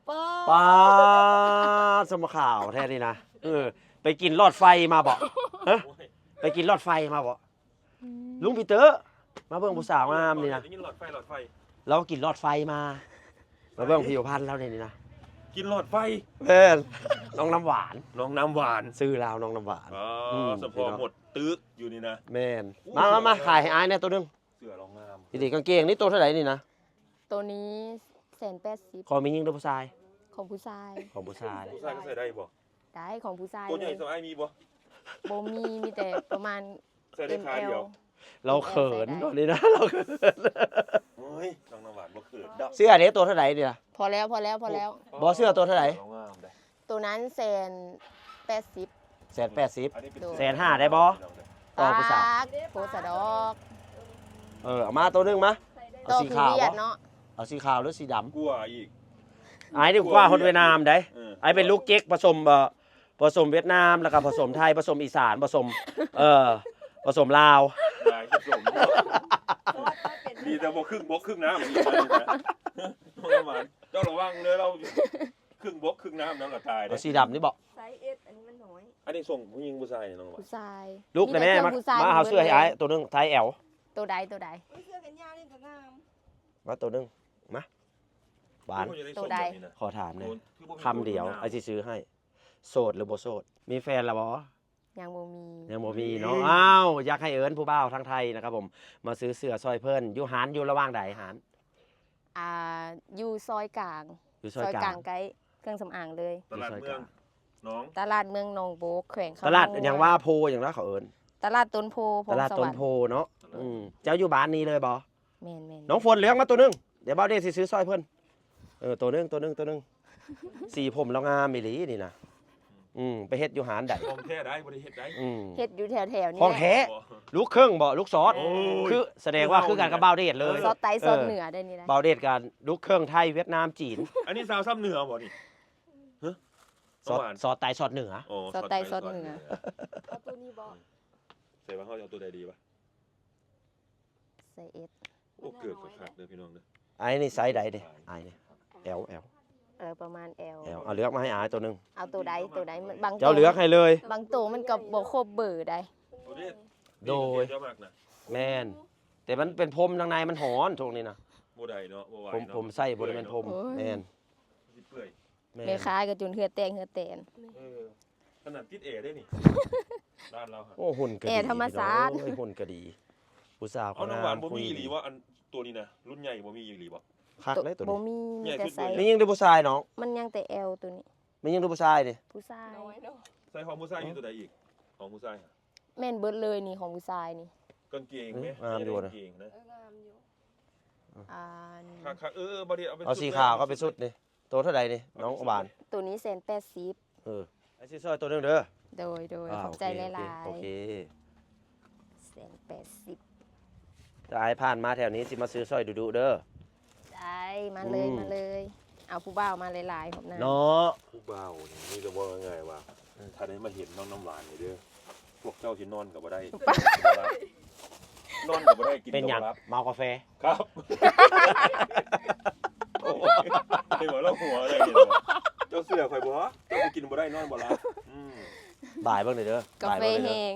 ປາດ ປາດ ສະມາຂາວແທ້ນີ້ນະ. ເອີ ໄປກິນຫຼອດໄຟມາບໍ? ຮະ? ໄປກິນຫຼອດໄຟມາບໍ? ອືມ ລຸງປີເຕີ ມາເບິ່ງຜູ້ສາວງາມນີ້ນະ. ໄດ້ຍິນຫຼອດໄຟ ຫຼອດໄຟ. ລາວກິນຫຼອດໄຟມາ. ມາເບິ່ງຜິວພັນລາວນີ້ນະ. ກິນຫຼອດໄຟ. ແມ່ນ ນ້ອງນ້ຳຫວານ. ນ້ອງນ້ຳຫວານ. ຊື່ລາວນ້ອງນ້ຳຫວານ. ອໍ ອືມ ສະເພາະໝົດຕຶກຢູ່ນີ້ນະ. ແມ່ນ. ໂອ້ ມາ ມາ ມາ ຂາຍໃຫ້ອ້າຍແດ່ໂຕໜຶ່ງ. ເສື້ອລາວງາມ. ນີ້ກາງເກງນີ້ໂຕເທົ່າໃດນີ້ນະ? ໂຕນີ້ແສນແປດສິບ. ຂອງແມ່ຍິງຫຼືຜູ້ຊາຍ? ຂອງຜູ້ຊາຍ. ຂອງຜູ້ຊາຍ. ຜູ້ຊາຍກໍໃສ່ໄດ້ບໍ່? ໄດ້ ຂອງຜູ້ຊາຍ. ໂຕໃຫຍ່ສ່ຳອ້າຍມີບໍ່? ບໍ່ມີ ມີແຕ່ປະມານ ໃສ່ໄດ້ຂາດຽວ. ລາວເຂີນຕອນນີ້ນະ ລາວເຂີນ. ໂອ້ຍ ນ້ອງນ້ຳຫວານບໍ່ເຂີນດອກ. ເສື້ອເດ ໂຕເທົ່າໃດນີ້ນະ? ພໍແລ້ວ ພໍແລ້ວ ພໍແລ້ວ. ບໍ່ ເສື້ອໂຕເທົ່າໃດ? ໂຕງາມເດ້. ໂຕນັ້ນແສນແປດສິບ. ແສນແປດສິບ. ອັນນີ້ເປັນ ໂດຍ ແສນຫ້າໄດ້ບໍ່? ຕໍ່ຜູ້ສາວ. ໂພສະດອກ. ເອີ ເອົາມາໂຕໜຶ່ງມາ. ເອົາສີຂາວບໍ່? ເອົາສີຂາວຫຼືສີດຳ? ກວ່າອີກ. ອ້າຍນີ້ກວ່າຮອດຫວຽດນາມໄດ໋. ເອີ ອ້າຍເປັນລູກເຈັກປະສົມ ເອີ ປະສົມຫວຽດນາມ ແລ້ວກໍປະສົມໄທ ປະສົມອີສານ ປະສົມ ເອີ ປະສົມລາວ. ຫຼາຍປະສົມ. ດີແຕ່ບໍ່ຄຶ່ງບົກຄຶ່ງນ້ຳ. ເຈົ້າລະວັງເດີ ລາວຄຶ່ງບົກຄຶ່ງນ້ຳນຳລະຕາຍເດ້. ເອົາສີດຳນີ້ບໍ? ໄຊເອັສ ອັນນີ້ມັນນ້ອຍ. ອັນນີ້ສົ່ງຜູ້ຍິງຜູ້ຊາຍນີ້ ນ້ອງວ່າ ຜູ້ຊາຍ. ລຸກແດ່ແມ່ ມີແຕ່ເຄື່ອງ ມາ ຜູ້ຊາຍ ມາເອົາເສື້ອໃຫ້ອ້າຍໂຕໜຶ່ງ ທ້າຍແອວ. ໂຕໃດ ໂຕໃດ? ເອີ ເສື້ອແຂນຍາວນີ້ກໍງາມ. ມາໂຕໜຶ່ງ ມາ. ຫວານ ໂຕໃດ? ຂໍຖາມແດ່ ຄຳດຽວ ອ້າຍຊິຊື້ອໃຫ້. ໂສດຫຼືບໍ່ໂສດ? ມີແຟນແລ້ວບໍ່? ຍັງບໍ່ມີ. ຍັງບໍ່ມີເນາະ. ອ້າວ ຢາກໃຫ້ເອີ້ນຜູ້ບ່າວທາງໄທນະຄັບຜົມ ມາຊື້ເສື້ອຊ່ອຍເພິ່ນ. ຢູ່ຮ້ານ ຢູ່ລະຫວ່າງໃດຮ້ານ? ອ່າ ຢູ່ຊອຍກາງ. ຢູ່ຊອຍກາງ ຊອຍກາງ ໃກ້ເຄື່ອງສຳອາງເລີຍ. ຕະຫຼາດເມືອງໜອງ ຕະຫຼາດເມືອງໜອງບົກ ແຂວງຄຳມ່ວນ. ຕະຫຼາດຫຍັງວ່າ ໂພຫຍັງນະເຂົາເອີ້ນ? ຕະຫຼາດຕົ້ນໂພ ຕະຫຼາດຕົ້ນໂພເນາະ. ອືມ ເຈົ້າຢູ່ບ້ານນີ້ເລີຍບໍ່? ແມ່ນໆ. ນ້ອງຝົນເລືອກມາໂຕໜຶ່ງ ດຽວບ່າວເດດຊິຊື້ຊ່ອຍເພິ່ນ. ເອີ ໂຕໜຶ່ງ ໂຕໜຶ່ງ ໂຕໜຶ່ງ. ສີຜົມລາວງາມອີ່ຫຼີນີ້ນະ. ອືມ ໄປເຮັດຢູ່ຮ້ານໃດ? ຂອງແທ້ໄດ໋ ບໍ່ໄດ້ເຮັດໄດ໋. ອືມ ເຮັດຢູ່ແຖວໆນີ້. ຂອງແທ້ ແຫຼະ. ລູກເຄິ່ງບໍ່? ລູກຊອດ? ໂອ້ຍ ຄືສະແດງວ່າຄືກັນກັບບ່າວເດດເລີຍ. ຊອດໃຕ້ຊອດເໜືອໄດ໋ນີ້ນະ. ບ່າວເດດກັນລູກເຄິ່ງໄທ ຫວຽດນາມ ຈີນ. ອັນນີ້ສາວຊຳເໜືອບໍ່ນີ້? ຮະ? ຊອດ ຊອດໃຕ້ຊອດເໜືອ. ອໍ ຊອດໃຕ້ຊອດເໜືອ. ເອົາໂຕນີ້ບໍ່? ໃສ່ວ່າເຮົາເອົາໂຕໃດດີວະ? ໃສ່ S. ໂອ້ ເກີບຄັກໆເດີພີ່ນ້ອງເດີ. ອ້າຍນີ້ໄຊໃດເດ? ອ້າຍນີ້ L L. ເອີ ປະມານ L. L ເອົາເລືອກມາໃຫ້ອ້າຍໂຕໜຶ່ງ. ເອົາໂຕໃດ ໂຕໃດ? ບາງໂຕ ເຈົ້າເລືອກໃຫ້ເລີຍ. ບາງໂຕມັນກໍບໍ່ຄົບເບີໄດ໋. ໂຕນີ້ ໂດຍ ໂຕທີ່ເຈົ້າມັກນະ. ແມ່ນ ແຕ່ມັນເປັນພົມ ທາງໃນມັນຮ້ອນຊ່ວງນີ້ນະ. ບໍ່ໄດ້ເນາະ ບໍ່ໄຫວ ຜົມ ເນາະ ຜົມໃສ່ບໍ່ໄດ້ແມ່ນພົມ. ໂອ້ຍ ແມ່ນ ຊິເປື່ອຍ. ແມ່ນ ແມ່ຄ້າກໍຈົນເຫື່ອແຕກເຫື່ອ ເອີ ຂະໜາດຕິດແອເດ້ນີ້ ຮ້ານລາວ. ໂອ້ ຫຸ່ນກໍດີ ແອທຳມະຊາດ. ພີ່ນ້ອງເອີຍ ຫຸ່ນກໍດີ ຜູ້ສາວກໍງາມ. ເອົາ ນ້ອງຫວານບໍ່ມີອີ່ຫຼີບໍ່? ອັນໂຕນີ້ນະ ລຸ້ນໃຫຍ່ບໍ່ມີອີ່ຫຼີບໍ່? ຄັກເລີຍໂຕນີ້ ບໍ່ມີ ມີແຕ່ໄຊ ໃຫຍ່ສຸດເລີຍ. ມີຍິງຫຼືຜູ້ຊາຍນ້ອງ? ມັນຍັງແຕ່ L ໂຕນີ້. ມີຍິງຫຼືຜູ້ຊາຍນີ້? ຜູ້ຊາຍ. ໃສ່ຂອງຜູ້ຊາຍຢູ່ໂຕໃດອີກ? ຂອງຜູ້ຊາຍຫະ ແມ່ນເບິດເລີຍນີ້ ຂອງຜູ້ຊາຍນີ້. ກາງເກງ ເອີ ແມ່ ງາມຢູ່ນະ ກາງເກງນະ. ເອີ ງາມຢູ່. ອ່າ ຄັກໆ ເອີ ບໍ່ໄດ້ເອົາໄປ ເອົາສີຂາວກໍເປັນຊຸດນີ້. ໂຕເທົ່າໃດນີ້ ນ້ອງຫວານ? ໂຕນີ້ແສນແປດສິບ. ເອີ ອ້າຍຊິຊ່ອຍໂຕໜຶ່ງເດີ. ໂດຍໆ ອ່າ ຂອບໃຈຫຼາຍໆ. ໂອເຄ ໂອເຄ ແສນແປດສິບ. ຖ້າອ້າຍຜ່ານມາແຖວນີ້ ຊິມາຊື້ຊ່ອຍດຸໆເດີ. ໄດ້ ມາເລີຍ ອືມ ມາເລີຍ. ເອົາຜູ້ບ່າວມາຫຼາຍໆ ຮອບໜ້າເນາະ. ຜູ້ບ່າວນີ້ມີແຕ່ເວົ້າງ່າຍໆວ່າ ຖ້າໄດ້ມາເຫັນນ້ອງນ້ຳຫວານນີ້ເດີ ພວກເຈົ້າຊິນອນກໍບໍ່ໄດ້ ນອນກໍບໍ່ໄດ້ ກິນກໍບໍ່ຫຼັບ. ເປັນຫຍັງ? ເມົາກາແຟ? ຄັບ ໂອ້ຍ ເຫັນບໍ່ລະຫົວເລີຍ. ເຈົ້າເຊື່ອຂ້ອຍບໍ່? ເຈົ້າຊິກິນບໍ່ໄດ້ ນອນບໍ່ຫຼັບ. ອືມ ບາຍເບິ່ງເດີ ກາແຟແຮງ.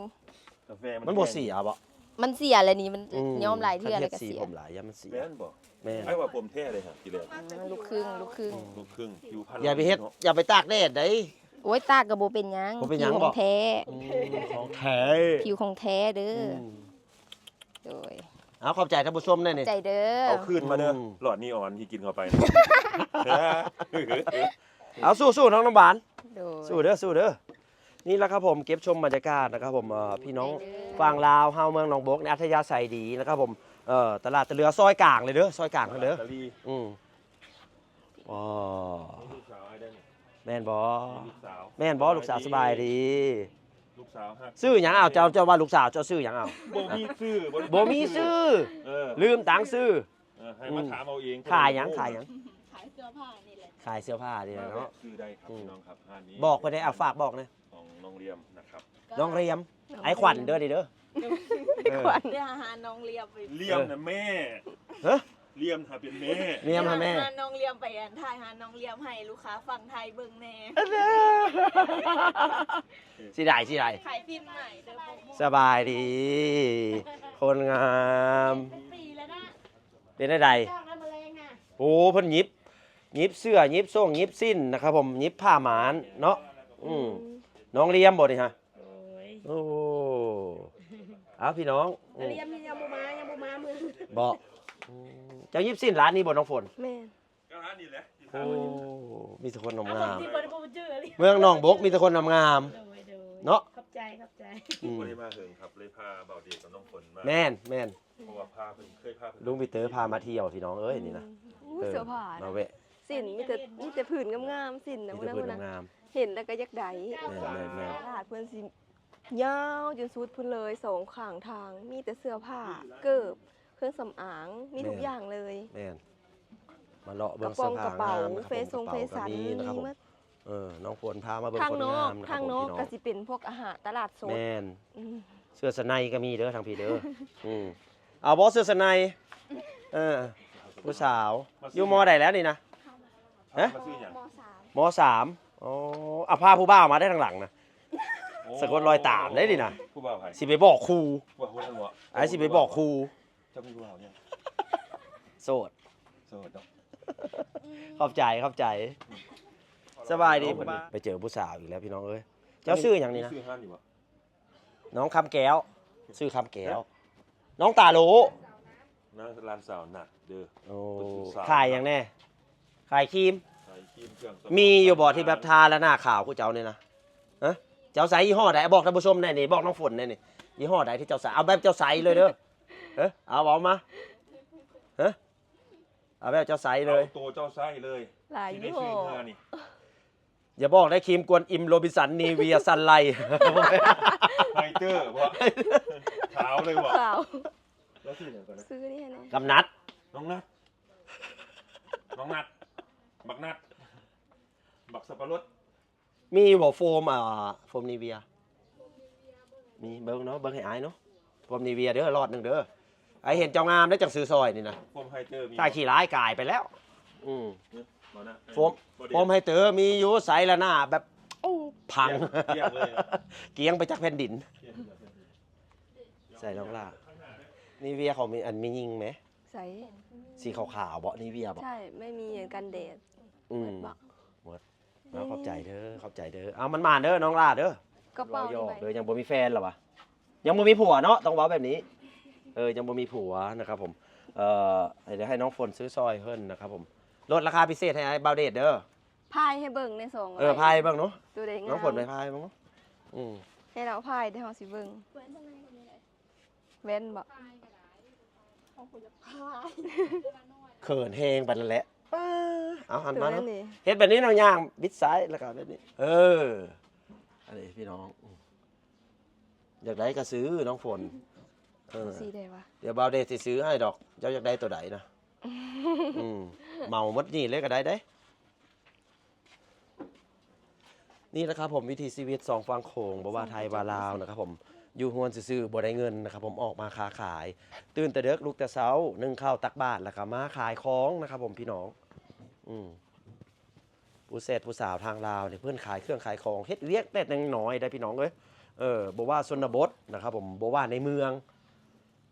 ກາແຟມັນ ມັນບໍ່ເສຍບໍ່? ມັນເສຍແລ້ວນີ້ ມັນ ອືມ ຍ້ອມຫຼາຍເທື່ອແລ້ວກໍເສຍ. ຄັນເຮັດສີຜົມຫຼາຍ ຢ້ານມັນເສຍ. ແມ່ນບໍ່? ແມ່ນ. ອ້າຍວ່າຜົມແທ້ເດ້ ທີແລກ. ອືມ ລູກຄຶ່ງ ລູກຄຶ່ງ ອືມ ລູກຄຶ່ງ ຜິວພັນ. ຢ່າໄປເຮັດ ຢ່າໄປຕາກແດດໃດ. ໂອ້ຍ ຕາກກໍບໍ່ເປັນຫຍັງ. ບໍ່ເປັນຫຍັງບໍ່? ຜິວຂອງແທ້. ອືມ ຂອງແທ້ ຜິວຂອງແທ້ເດີ. ອືມ ໂດຍ. ເອົາ ຂອບໃຈທ່ານຜູ້ຊົມແດ່ນີ້. ຂອບໃຈເດີ. ເອົາຄືນມາເດີ ອືມ ຫຼອດນີອອນທີ່ກິນເຂົ້າໄປ. ເອົາ ສູ້ໆ ນ້ອງນ້ຳຫວານ. ໂດຍ. ສູ້ເດີ ສູ້ເດີ. ນີ້ລະຄັບຜົມ ເກັບຊົມບັນຍາກາດນະຄັບຜົມ ເອີ ພີ່ນ້ອງຝັ່ງລາວເຮົາ ເມືອງໜອງບົກ ໃນອັດທະຍາໄສດີນະຄັບຜົມ. ເອີ ຕະຫຼາດຕະເລືອ ຊອຍກາງເລີຍເດີ ຊອຍກາງເລີຍ. ອືມ ອໍ ແມ່ນບໍ່? ແມ່ນບໍ່? ລູກສາວສະບາຍດີ. ລູກສາວ ຊື່ຫຍັງ? ເອົາ ເຈົ້າ ເຈົ້າວ່າລູກສາວ ເຈົ້າຊື່ຫຍັງ? ເອົາ ບໍ່ມີຊື່ ບໍ່ມີຊື່. ເອີ ລືມຕັ້ງຊື່. ເອີ ໃຫ້ມາຖາມເອົາເອງ. ຂາຍຫຍັງ? ຂາຍຫຍັງ? ຂາຍເສື້ອຜ້ານີ້ແຫຼະ. ຂາຍເສື້ອຜ້ານີ້ແຫຼະເນາະ. ຊື້ໄດ້ຄັບ ອືມ ພີ່ນ້ອງຄັບ ຮ້ານນີ້. ບອກເພິ່ນໄດ້ ເອົາ ຝາກບອກແດ່. ຂອງນ້ອງລຽມນະຄັບ. ນ້ອງລຽມ ນ້ອງລຽມ ອ້າຍຂວັນເດີນີ້ເດີ. ຂວັນ ເອີ ເດີ ຫານ້ອງລຽມໄປ. ລຽມນະແມ່. ຮະ? ລຽມຫາເປັນແມ່. ລຽມຫາແມ່. ຫານ້ອງລຽມໄປ ອັນ ຖ່າຍຫານ້ອງລຽມໃຫ້ລູກຄ້າຝັ່ງໄທເບິ່ງແດ່. ຊິໄດ້ ຊິໄດ້. ຂາຍສິນໃໝ່ເດີ. ສະບາຍດີ ຄົນງາມ. ເປັນແນວໃດ? ໂອ້ ເພິ່ນຫຍິບ ຫຍິບເສື້ອ ຫຍິບໂສ້ງ ຫຍິບສິ້ນນະຄັບຜົມ ຫຍິບຜ້າໝານເນາະ. ອືມ ອືມ ນ້ອງລຽມບໍ່ນີ້ຮະ? ໂດຍ. ໂອ້ ເອົາ ພີ່ນ້ອງ. ອືມ ລຽມຍັງບໍ່ມາ ຍັງບໍ່ມາມື້. ບໍ່? ອືມ ເຈົ້າຫຍິບສິ້ນຮ້ານນີ້ບໍ່ ນ້ອງຝົນ? ແມ່ນ. ກໍຮ້ານນີ້ແຫຼະ. ໂອ້ ມີແຕ່ຄົນງາມໆ. ເມືອງໜອງບົກມີແຕ່ຄົນງາມໆ. ໂດຍໆ ເນາະ. ຂອບໃຈ ຂອບໃຈ. ອືມ ບໍ່ໄດ້ມາເຫິງຄັບ ເລີຍພາບ່າວເດດກັບນ້ອງຝົນມາ. ແມ່ນ ແມ່ນ. ເພາະວ່າພາເພິ່ນ ເຄີຍພາເພິ່ນ ລຸງປີເຕີພາມາທ່ຽວ ພີ່ນ້ອງເອີຍ ນີ້ນະ. ອືມ ເອີ ເສື້ອຜ້າ ມາແວະ. ສິ້ນມີແຕ່ ມີແຕ່ຜືນງາມໆ ສິ້ນນະ. ເຫັນແລ້ວກໍຢາກໄດ້. ແມ່ນໆໆ. ຕະຫຼາດເພິ່ນຊິຍາວຈົນສຸດພຸ້ນເລີຍ ສອງຂ້າງທາງ ມີແຕ່ເສື້ອຜ້າ ເກີບ ເຄື່ອງສຳອາງ ມີທຸກຢ່າງເລີຍ. ແມ່ນ. ມາເລາະເບິ່ງເສື້ອຜ້າງາມນະຄັບ ກະເປົາ ແຟຊົງແຟຊັນ ມີໝົດ. ເອີ ນ້ອງຝົນພາມາເບິ່ງຄົນງາມນະຄັບ ທາງນອກກໍຊິເປັນພວກອາຫານຕະຫຼາດສົດ. ແມ່ນ. ອືມ ເສື້ອສະໄນກໍມີເດີທາງພີ້ເດີ. ອືມ ເອົາບໍ່ເສື້ອສະໄນ? ເອີ ຜູ້ສາວ ຢູ່ ມໍ ໃດແລ້ວນີ້ນະ? ຮະ? ມໍ ສາມ. ອໍ ເອົາ ພາຜູ້ບ່າວມາໄດ້ທາງຫຼັງນະ. ສະກົດລອຍຕາມໄດ້ນີ້ນະ ຜູ້ບ່າວໃຜ? ຊິໄປບອກຄູ່ ຜູ້ບ່າວຜູ້ນັ້ນບໍ່? ອ້າຍຊິໄປບອກຄູ່ ເຈົ້າມີຜູ້ບ່າວຍັງ? ໂສດ ໂສດເນາະ. ຂອບໃຈ ຂອບໃຈ. ສະບາຍດີ ໄປເຈີຜູ້ສາວອີກແລ້ວພີ່ນ້ອງເອີຍ. ເຈົ້າຊື່ຫຍັງນີ້ນະ? ມີຊື່ຮ້ານຢູ່ບໍ່? ນ້ອງຄຳແກ້ວ ຊື່ຄຳແກ້ວ ນ້ອງຕາໂລ ນາງ ຫຼານສາວນັດເດີ. ໂອ້ ເພິ່ນຊື່ສາວ ຂາຍຫຍັງແດ່? ຂາຍຄຣີມ ຂາຍຄຣີມເຄື່ອງສຳອາງ. ມີຢູ່ບໍ່ທີ່ແບບທາແລ້ວໜ້າຂາວຄືເຈົ້ານີ້ນະ? ຮະ ເຈົ້າໃຊ້ຍີ່ຫໍ້ໃດ? ບອກທ່ານຜູ້ຊົມແດ່ນີ້ ບອກນ້ອງຝົນແດ່ນີ້ ຍີ່ຫໍ້ໃດທີ່ເຈົ້າໃຊ້? ເອົາແບບເຈົ້າໃຊ້ເລີຍເດີ. ເອີ ເອົາ ເອົາມາ ຮະ ເອົາແບບເຈົ້າໃຊ້ເລີຍ ເອົາໂຕເຈົ້າໃຊ້ເລີຍ. ຫຼາຍຍີ່ຫໍ້ ຊິໄດ້ຊື້ເມື່ອນີ້. ຢ່າບອກໄດ້ຄຣີມກວນອິມ ໂຣບິນສັນ ນີເວຍ ຊັນໄລ ໄຮເຕີບໍ່? ຂາວເລີຍບໍ່? ຂາວ. ແລ້ວຊື່ຫຍັງກ່ອນນະ? ຊື້ນີ້ໃຫ້ແດ່ ກຳນັດ ນ້ອງນັດ ນ້ອງນັດ ບັກນັດ ບັກສັບປະລົດ. ມີຢູ່ບໍ່ໂຟມ ອ່າ ໂຟມນີເວຍ? ມີ ເບິ່ງເນາະ ເບິ່ງໃຫ້ອ້າຍເນາະ ໂຟມນີເວຍເດີ ຫຼອດໜຶ່ງເດີ. ອ້າຍເຫັນເຈົ້າງາມແລ້ວຈັ່ງຊື້ຊ່ອຍນີ້ນະ. ໂຟມໄຮເຕີມີ ຕາຂີ້ຮ້າຍກາຍໄປແລ້ວ. ອືມ ໂຟມ ໂຟມໄຮເຕີມີຢູ່ ໃຊ້ແລ້ວໜ້າແບບ ໂອ້ ພັງ ກ້ຽງ ກ້ຽງເລີຍ ກ້ຽງໄປຈາກແຜ່ນດິນ. ໃສ່ນ້ອງຫຼ້າ ນີເວຍຂອງມີ ອັນມີຍິງແມ? ໃສ່ ສີຂາວໆບໍ່? ນີເວຍບໍ່? ໃຊ່ ໄມ່ມີກັນແດດ. ອືມ ໝົດບໍ່? ໝົດ. ເອົາ ຂອບໃຈເດີ ຂອບໃຈເດີ. ເອົາ ມັນໝານເດີນ້ອງຫຼ້າເດີ. ກະເປົາ ຫຍອກເດີ. ຍັງບໍ່ມີແຟນລະຫວາ? ຍັງບໍ່ມີຜົວເນາະ ຕ້ອງເວົ້າແບບນີ້. ເອີ ຍັງບໍ່ມີຜົວນະຄັບຜົມ. ເອີ ໃຫ້ ໃຫ້ນ້ອງຝົນຊື້ຊ່ອຍເພິ່ນນະຄັບຜົມ. ລົດລາຄາພິເສດໃຫ້ອ້າຍບ່າວເດດເດີ. ພາຍໃຫ້ເບິ່ງແດ່ສອງ ເອີ ພາຍໃຫ້ເບິ່ງເນາະ ໂຕໃດງາມ ນ້ອງຝົນໄປພາຍເບິ່ງເນາະ. ອືມ ໃຫ້ລາວພາຍ ດຽວເຮົາຊິເບິ່ງ. ແວ່ນບໍ່? ເຂີນແຮງປານນັ້ນແຫຼະ. ປ້າ ເອົາ ຫັນມາເນາະ ເຮັດແບບນີ້ເນາະ ຍ່າງບິດຊ້າຍ ແລ້ວກໍແບບນີ້. ເອີ ອັນນີ້ພີ່ນ້ອງ ຢາກໄດ້ກໍຊື້ນ້ອງຝົນ. ເອີ ສີໃດຫວາ? ດຽວບ່າວເດດຊິຊື້ໃຫ້ດອກ. ເຈົ້າຢາກໄດ້ໂຕໃດນະ? ອືມ ເໝົາໝົດນີ້ເລີຍກໍໄດ້ເດ້. ນີ້ນະຄັບຜົມ ວິຖີຊີວິດສອງຝັ່ງໂຂງ ບໍ່ວ່າໄທວ່າລາວນະຄັບຜົມ. ຢູ່ເຮືອນຊື່ໆ ບໍ່ໄດ້ເງິນນະຄັບຜົມ ອອກມາຄ້າຂາຍ ຕື່ນແຕ່ເດິກ ລຸກແຕ່ເຊົ້າ ໜຶ້ງເຂົ້າຕັກບາດ ແລ້ວກໍມາຂາຍຂອງນະຄັບຜົມ ພີ່ນ້ອງ. ອືມ ຜູ້ແຊດຜູ້ສາວທາງລາວນີ້ ເພິ່ນຂາຍເຄື່ອງຂາຍຂອງ ເຮັດວຽກແຕ່ຍັງນ້ອຍໄດ໋ພີ່ນ້ອງເອີຍ. ເອີ ບໍ່ວ່າຊົນນະບົດນະຄັບຜົມ ບໍ່ວ່າໃນເມືອງ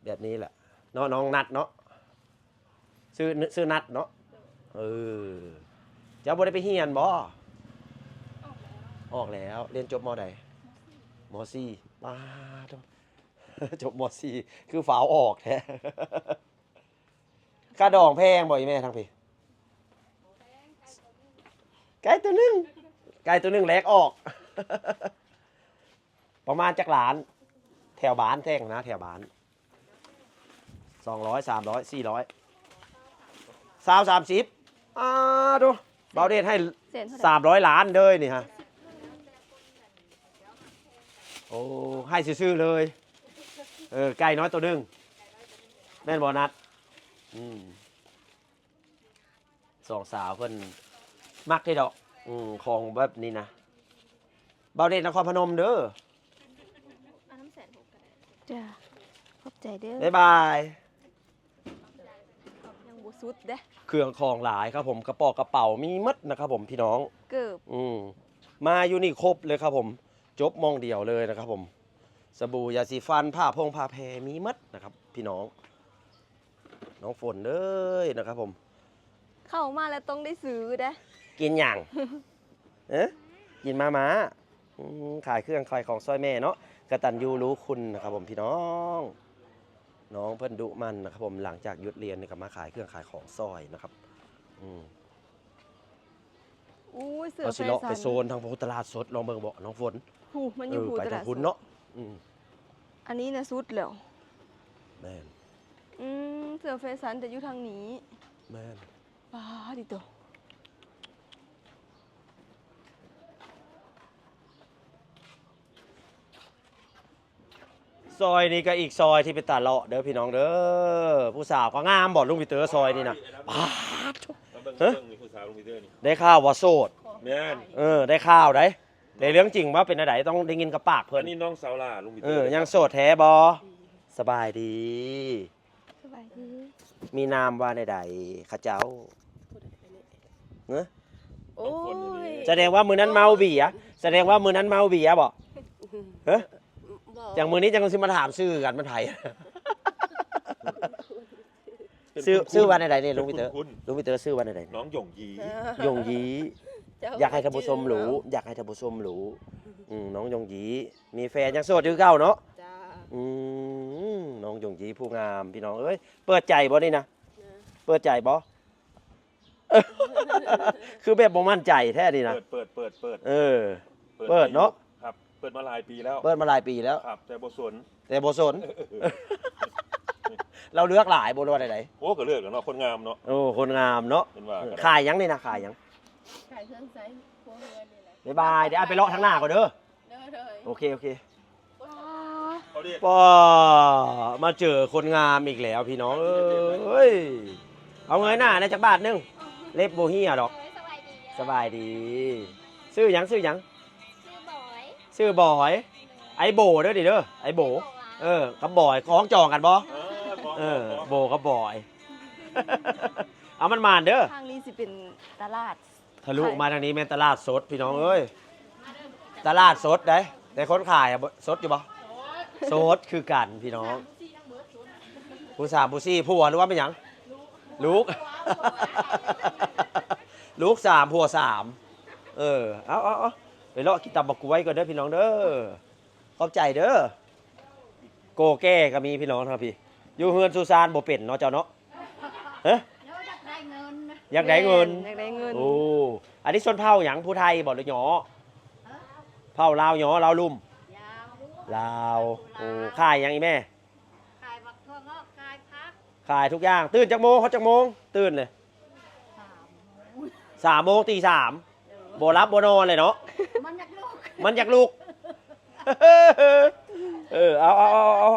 ແບບນີ້ແຫຼະເນາະ ນ້ອງນັດເນາະ. ຊື່ ຊື່ນັດເນາະ. ເອີ ເຈົ້າບໍ່ໄດ້ໄປຮຽນບໍ່? ອອກແລ້ວ ອອກແລ້ວ. ຮຽນຈົບ ມໍໃດ? ມໍສີ່ ມສີ່. ປ້າໂທ້ ຈົບ ມໍສີ່ ຄືຟ້າວອອກແທ້. ຄ່າດອງແພງບໍ່ອີ່ແມ່ທາງພີ້? ໄກ່ໂຕໜຶ່ງ ໄກ່ໂຕໜຶ່ງແລກອອກ. ປະມານຈັກລ້ານ? ແຖວບ້ານແທ້ນະ ແຖວບ້ານ ສອງຮ້ອຍ ສາມຮ້ອຍ ສີ່ຮ້ອຍ ຊາວ ສາມສິບ. ອ້າໂທ້ ບ່າວເດດໃຫ້ ສາມຮ້ອຍລ້ານເລີຍນີ້ຮະ. ໂອ້ ໃຫ້ຊື່ໆເລີຍ. ເອີ ໄກ່ນ້ອຍໂຕໜຶ່ງ ແມ່ນບໍ່ນັດ? ອືມ ສອງສາວເພິ່ນມັກເດ້ດອກ. ອືມ ຂອງແບບນີ້ນະ ບ່າວເດດນະຄອນພະນົມເດີ. ຈ້າ ຂອບໃຈເດີ ບາຍບາຍ. ຍັງບໍ່ສຸດເດ້ ເຄື່ອງຂອງຫຼາຍຄັບຜົມ ກະປອກກະເປົາມີໝົດນະຄັບຜົມ ພີ່ນ້ອງ. ເກີບ ອືມ ມາຢູ່ນີ້ຄົບເລີຍຄັບຜົມ ຈົບໝ່ອງດຽວເລີຍນະຄັບຜົມ. ສະບູ ຢາສີຟັນ ຜ້າພົງຜ້າແພມີໝົດນະຄັບ ພີ່ນ້ອງ. ນ້ອງຝົນເອີຍນະຄັບຜົມ ເຂົ້າມາແລ້ວຕ້ອງໄດ້ຊື້ເດ້. ກິນຫຍັງ? ເອີ ກິນມາມ່າ. ອືມ ຂາຍເຄື່ອງຂາຍຂອງຊ່ອຍແມ່ເນາະ ກະຕັນຍູຮູ້ຄຸນນະຄັບຜົມ ພີ່ນ້ອງ. ນ້ອງເພິ່ນດຸໝັ່ນນະຄັບຜົມ ຫຼັງຈາກຢຸດຮຽນນີ້ກໍມາຂາຍເຄື່ອງຂາຍຂອງຊ່ອຍນະຄັບ. ອືມ ໂອ້ຍ ເສື້ອແຟຊັນ ເຮົາຊິເລາະໄປໂຊນທາງພຸດຕະລາດສົດ ລອງເບິ່ງບໍ່ນ້ອງຝົນ? ຫູ ມັນຢູ່ ເອີ ພຸດຕະລາດສົດເນາະ. ອືມ ອັນນີ້ນະສຸດແລ້ວ. ແມ່ນ ອືມ ເສື້ອແຟຊັນຈະຢູ່ທາງນີ້. ແມ່ນ ປາດຕິໂຕ. ຊອຍນີ້ກໍອີກຊອຍທີ່ເປັນຕາເລາະເດີພີ່ນ້ອງເດີ. ຜູ້ສາວກໍງາມບໍ່ລຸງປີເຕີ ຊອຍນີ້ນະ? ປາດໂທ້ ມາເບິ່ງ ຮະ ເບິ່ງນີ້ ຜູ້ສາວລຸງປີເຕີນີ້ ໄດ້ຂ່າວວ່າໂສດ. ແມ່ນ ເອີ ໄດ້ຂ່າວໃດ໋ ແຕ່ເລື່ອງຈິງວ່າເປັນແນວໃດ ຕ້ອງໄດ້ຍິນກັບປາກເພິ່ນ. ອັນນີ້ນ້ອງສາວຫຼ້າລຸງປີເຕີ ເອີ ຍັງໂສດແທ້ບໍ່? ສະບາຍດີ. ສະບາຍດີ. ມີນາມວ່າແນວໃດຂະເຈົ້າ? ຮະ? ໂອ້ຍ ສະແດງວ່າມື້ນັ້ນເມົາເບຍ ສະແດງວ່າມື້ນັ້ນເມົາເບຍບໍ່? ຮະ? ບໍ່ ຈັ່ງມື້ນີ້ຈັ່ງຊິມາຖາມຊື່ກັນ ມັນໃຜ? ເປັນ ຊື່ ຄຸນໆ ຊື່ວ່າແນວໃດນີ້ ລຸງປີເຕີ? ເປັນຄຸນໆ ລຸງປີເຕີຊື່ວ່າແນວໃດນີ້? ນ້ອງຢົງຢີ. ຢົງຢີ. ເຈົ້າ ຢາກໃຫ້ທ່ານຜູ້ຊົມຮູ້ ຢາກໃຫ້ທ່ານຜູ້ຊົມຮູ້. ອືມ ນ້ອງຢົງຢີ ມີແຟນ ຍັງໂສດຢູ່ຄືເກົ່າເນາະ? ຈົ້າ. ອືມ ນ້ອງຢົງຢີຜູ້ງາມ ພີ່ນ້ອງເອີຍ. ເປີດໃຈບໍ່ນີ້ນະ? ເປີດໃຈບໍ່? ຄືແບບບໍ່ໝັ້ນໃຈແທ້ນີ້ນະ. ເປີດ ເປີດ ເປີດ ເປີດ. ເອີ ເປີດ ເປີດເນາະ. ຢູ່ ຄັບ ເປີດມາຫຼາຍປີແລ້ວ. ເປີດມາຫຼາຍປີແລ້ວ. ຄັບ ແຕ່ບໍ່ສົນ ແຕ່ບໍ່ສົນ. ລາວເລືອກຫຼາຍບໍ່ ຫຼືວ່າໃດໆ? ໂອ້ ກໍເລືອກແລ້ວເນາະ ຄົນງາມເນາະ. ໂອ້ ຄົນງາມເນາະ. ເພິ່ນວ່າ ເອີ ກໍໄດ້. ຂາຍຫຍັງນີ້ນະ? ຂາຍຫຍັງ? ຂາຍເຄື່ອງໃຊ້ຄົວເຮືອນນີ້ແຫຼະ. ບາຍບາຍ ດຽວອ້າຍໄປເລາະທາງໜ້າກ່ອນເດີ. ໂດຍ ໂດຍ. ໂອເຄ ໂອເຄ. ເອົາເດ້ ປ້າ ມາເຈີຄົນງາມອີກແລ້ວພີ່ນ້ອງເອີຍ. ເອົາເງີຍໜ້າແດ່ຈັກບາດໜຶ່ງ ເລັບບໍ່ເຫ່ຍດອກ. ໂດຍ ສະບາຍດີເດີ ສະບາຍດີ. ຊື່ຫຍັງ? ຊື່ຫຍັງ? ຊື່ບອຍ ຊື່ບອຍ. ໂດຍ ໄອ້ໂບເດີນີ້ເດີ ໄອ້ໂບ. ໂບຫວາ ເອີ ກັບບອຍ ຂອງຈອງກັນບໍ່? ເອີ ຂອງ ເອີ ຂອງ ໂບກັບບອຍ. ເອົາ ໝານໆເດີ. ທາງນີ້ຊິເປັນຕະຫຼາດ ທະລຸມາທາງນີ້ແມ່ນຕະຫຼາດສົດພີ່ນ້ອງເອີຍ. ຕະຫຼາດສົດເດ້ ແຕ່ຄົນຂາຍອະ ສົດຢູ່ບໍ່? ສົດ ສົດຄືກັນພີ່ນ້ອງ. ຜູ້ສາມຜູ້ສີ່ ຜົວ ຫຼືວ່າແມ່ນຫຍັງ? ລູກ ລູກສາມ ຜົວສາມ. ເອີ ເອົາໆໆ ໄປເລາະກິນຕຳບັກກວຍກ່ອນເດີພີ່ນ້ອງເດີ. ຂອບໃຈເດີ. ໂກແກ່ກໍມີພີ່ນ້ອງທາງພີ້. ຢູ່ເຮືອນສູ່ຊານບໍ່ເປັນເນາະເຈົ້າເນາະ. ຮະ? ຢາກໄດ້ເງິນ ຢາກໄດ້ເງິນ. ແມ່ນ ຢາກໄດ້ເງິນ. ໂອ້ ອັນນີ້ຊົນເຜົ່າຫຍັງ? ຜູ້ໄທບໍ່ ຫຼືຫຍໍ້? ເຜົ່າລາວຫຍໍ້ ລາວລຸ່ມ? ລາວ. ລາວ. ໂອ້ ຂາຍຫຍັງອີ່ແມ່? ຂາຍບັກຖົ່ວງອກ ຂາຍຜັກ. ຂາຍທຸກຢ່າງ. ຕື່ນຈັກໂມງ ຮອດຈັກໂມງ? ຕື່ນເລີຍ ສາມໂມງ ສາມໂມງ ຕີສາມ. ບໍ່ຫຼັບບໍ່ນອນເລີຍເນາະ. ມັນຢາກລຸກ ມັນຢາກລຸກ. ເອີ ເອົາໆໆ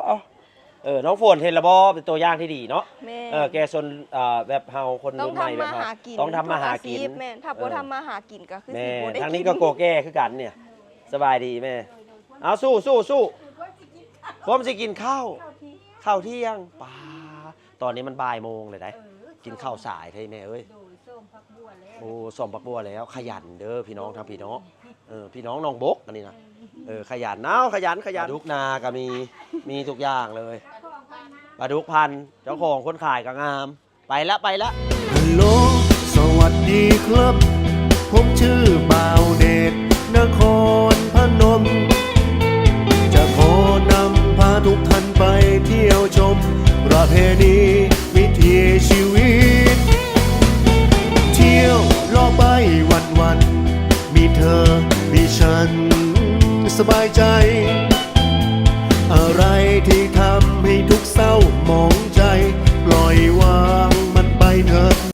ໆ ເອີ ນ້ອງຝົນເຫັນລະບໍ່ ເປັນຕົວຢ່າງທີ່ດີເນາະ. ແມ່ນ. ເອີ ແກ່ຊົນ ເອີ ແບບເຮົາຄົນລຸ້ນໃໝ່ແບບເຮົາ ຕ້ອງທຳມາຫາກິນ ຕ້ອງທຳມາຫາກິນ. ແມ່ນ ຖ້າບໍ່ທຳມາຫາກິນກໍຄືຊິບໍ່ໄດ້ກິນ. ແມ່ນ. ທາງນີ້ກໍໂກແກ່ຄືກັນນີ້. ສະບາຍດີແມ່. ເອົາ ສູ້ໆໆ ຄວາມຊິກິນເຂົ້າ ເຂົ້າທ່ຽງ. ປາ ຕອນນີ້ມັນບ່າຍໂມງແລ້ວໃດ໋. ເອີ ກິນເຂົ້າສາຍແທ້ແມ່ເອີຍ. ໂດຍ ສ້ອມຜັກບົວແລ້ວ. ໂອ້ ສ້ອມຜັກບົວແລ້ວ. ຂະຫຍັນເດີພີ່ນ້ອງທາງພີ້ເນາະ. ເອີ ພີ່ນ້ອງໜອງບົກອັນນີ້ນະ. ເອີ ຂະຫຍັນ ເອົາ ຂະຫຍັນ ຂະຫຍັນ. ປາດຸກນາກໍມີ ມີທຸກຢ່າງເລີຍ. ປາດຸກພັນ ເຈົ້າຂອງຄົນຂາຍກໍງາມ. ໄປລະ ໄປລະ. ຮັລໂຫຼ ສະຫວັດດີຄັບ ຜົມຊື່ບ່າວເດດ ນະຄອນພະນົມ ຈະຂໍນຳພາທຸກທ່ານໄປທ່ຽວຊົມ ປະເພນີວິຖີຊີວິດ ທ່ຽວເລາະໄປວັນໆ ມີເທີ ມີສັນ ສະບາຍໃຈ.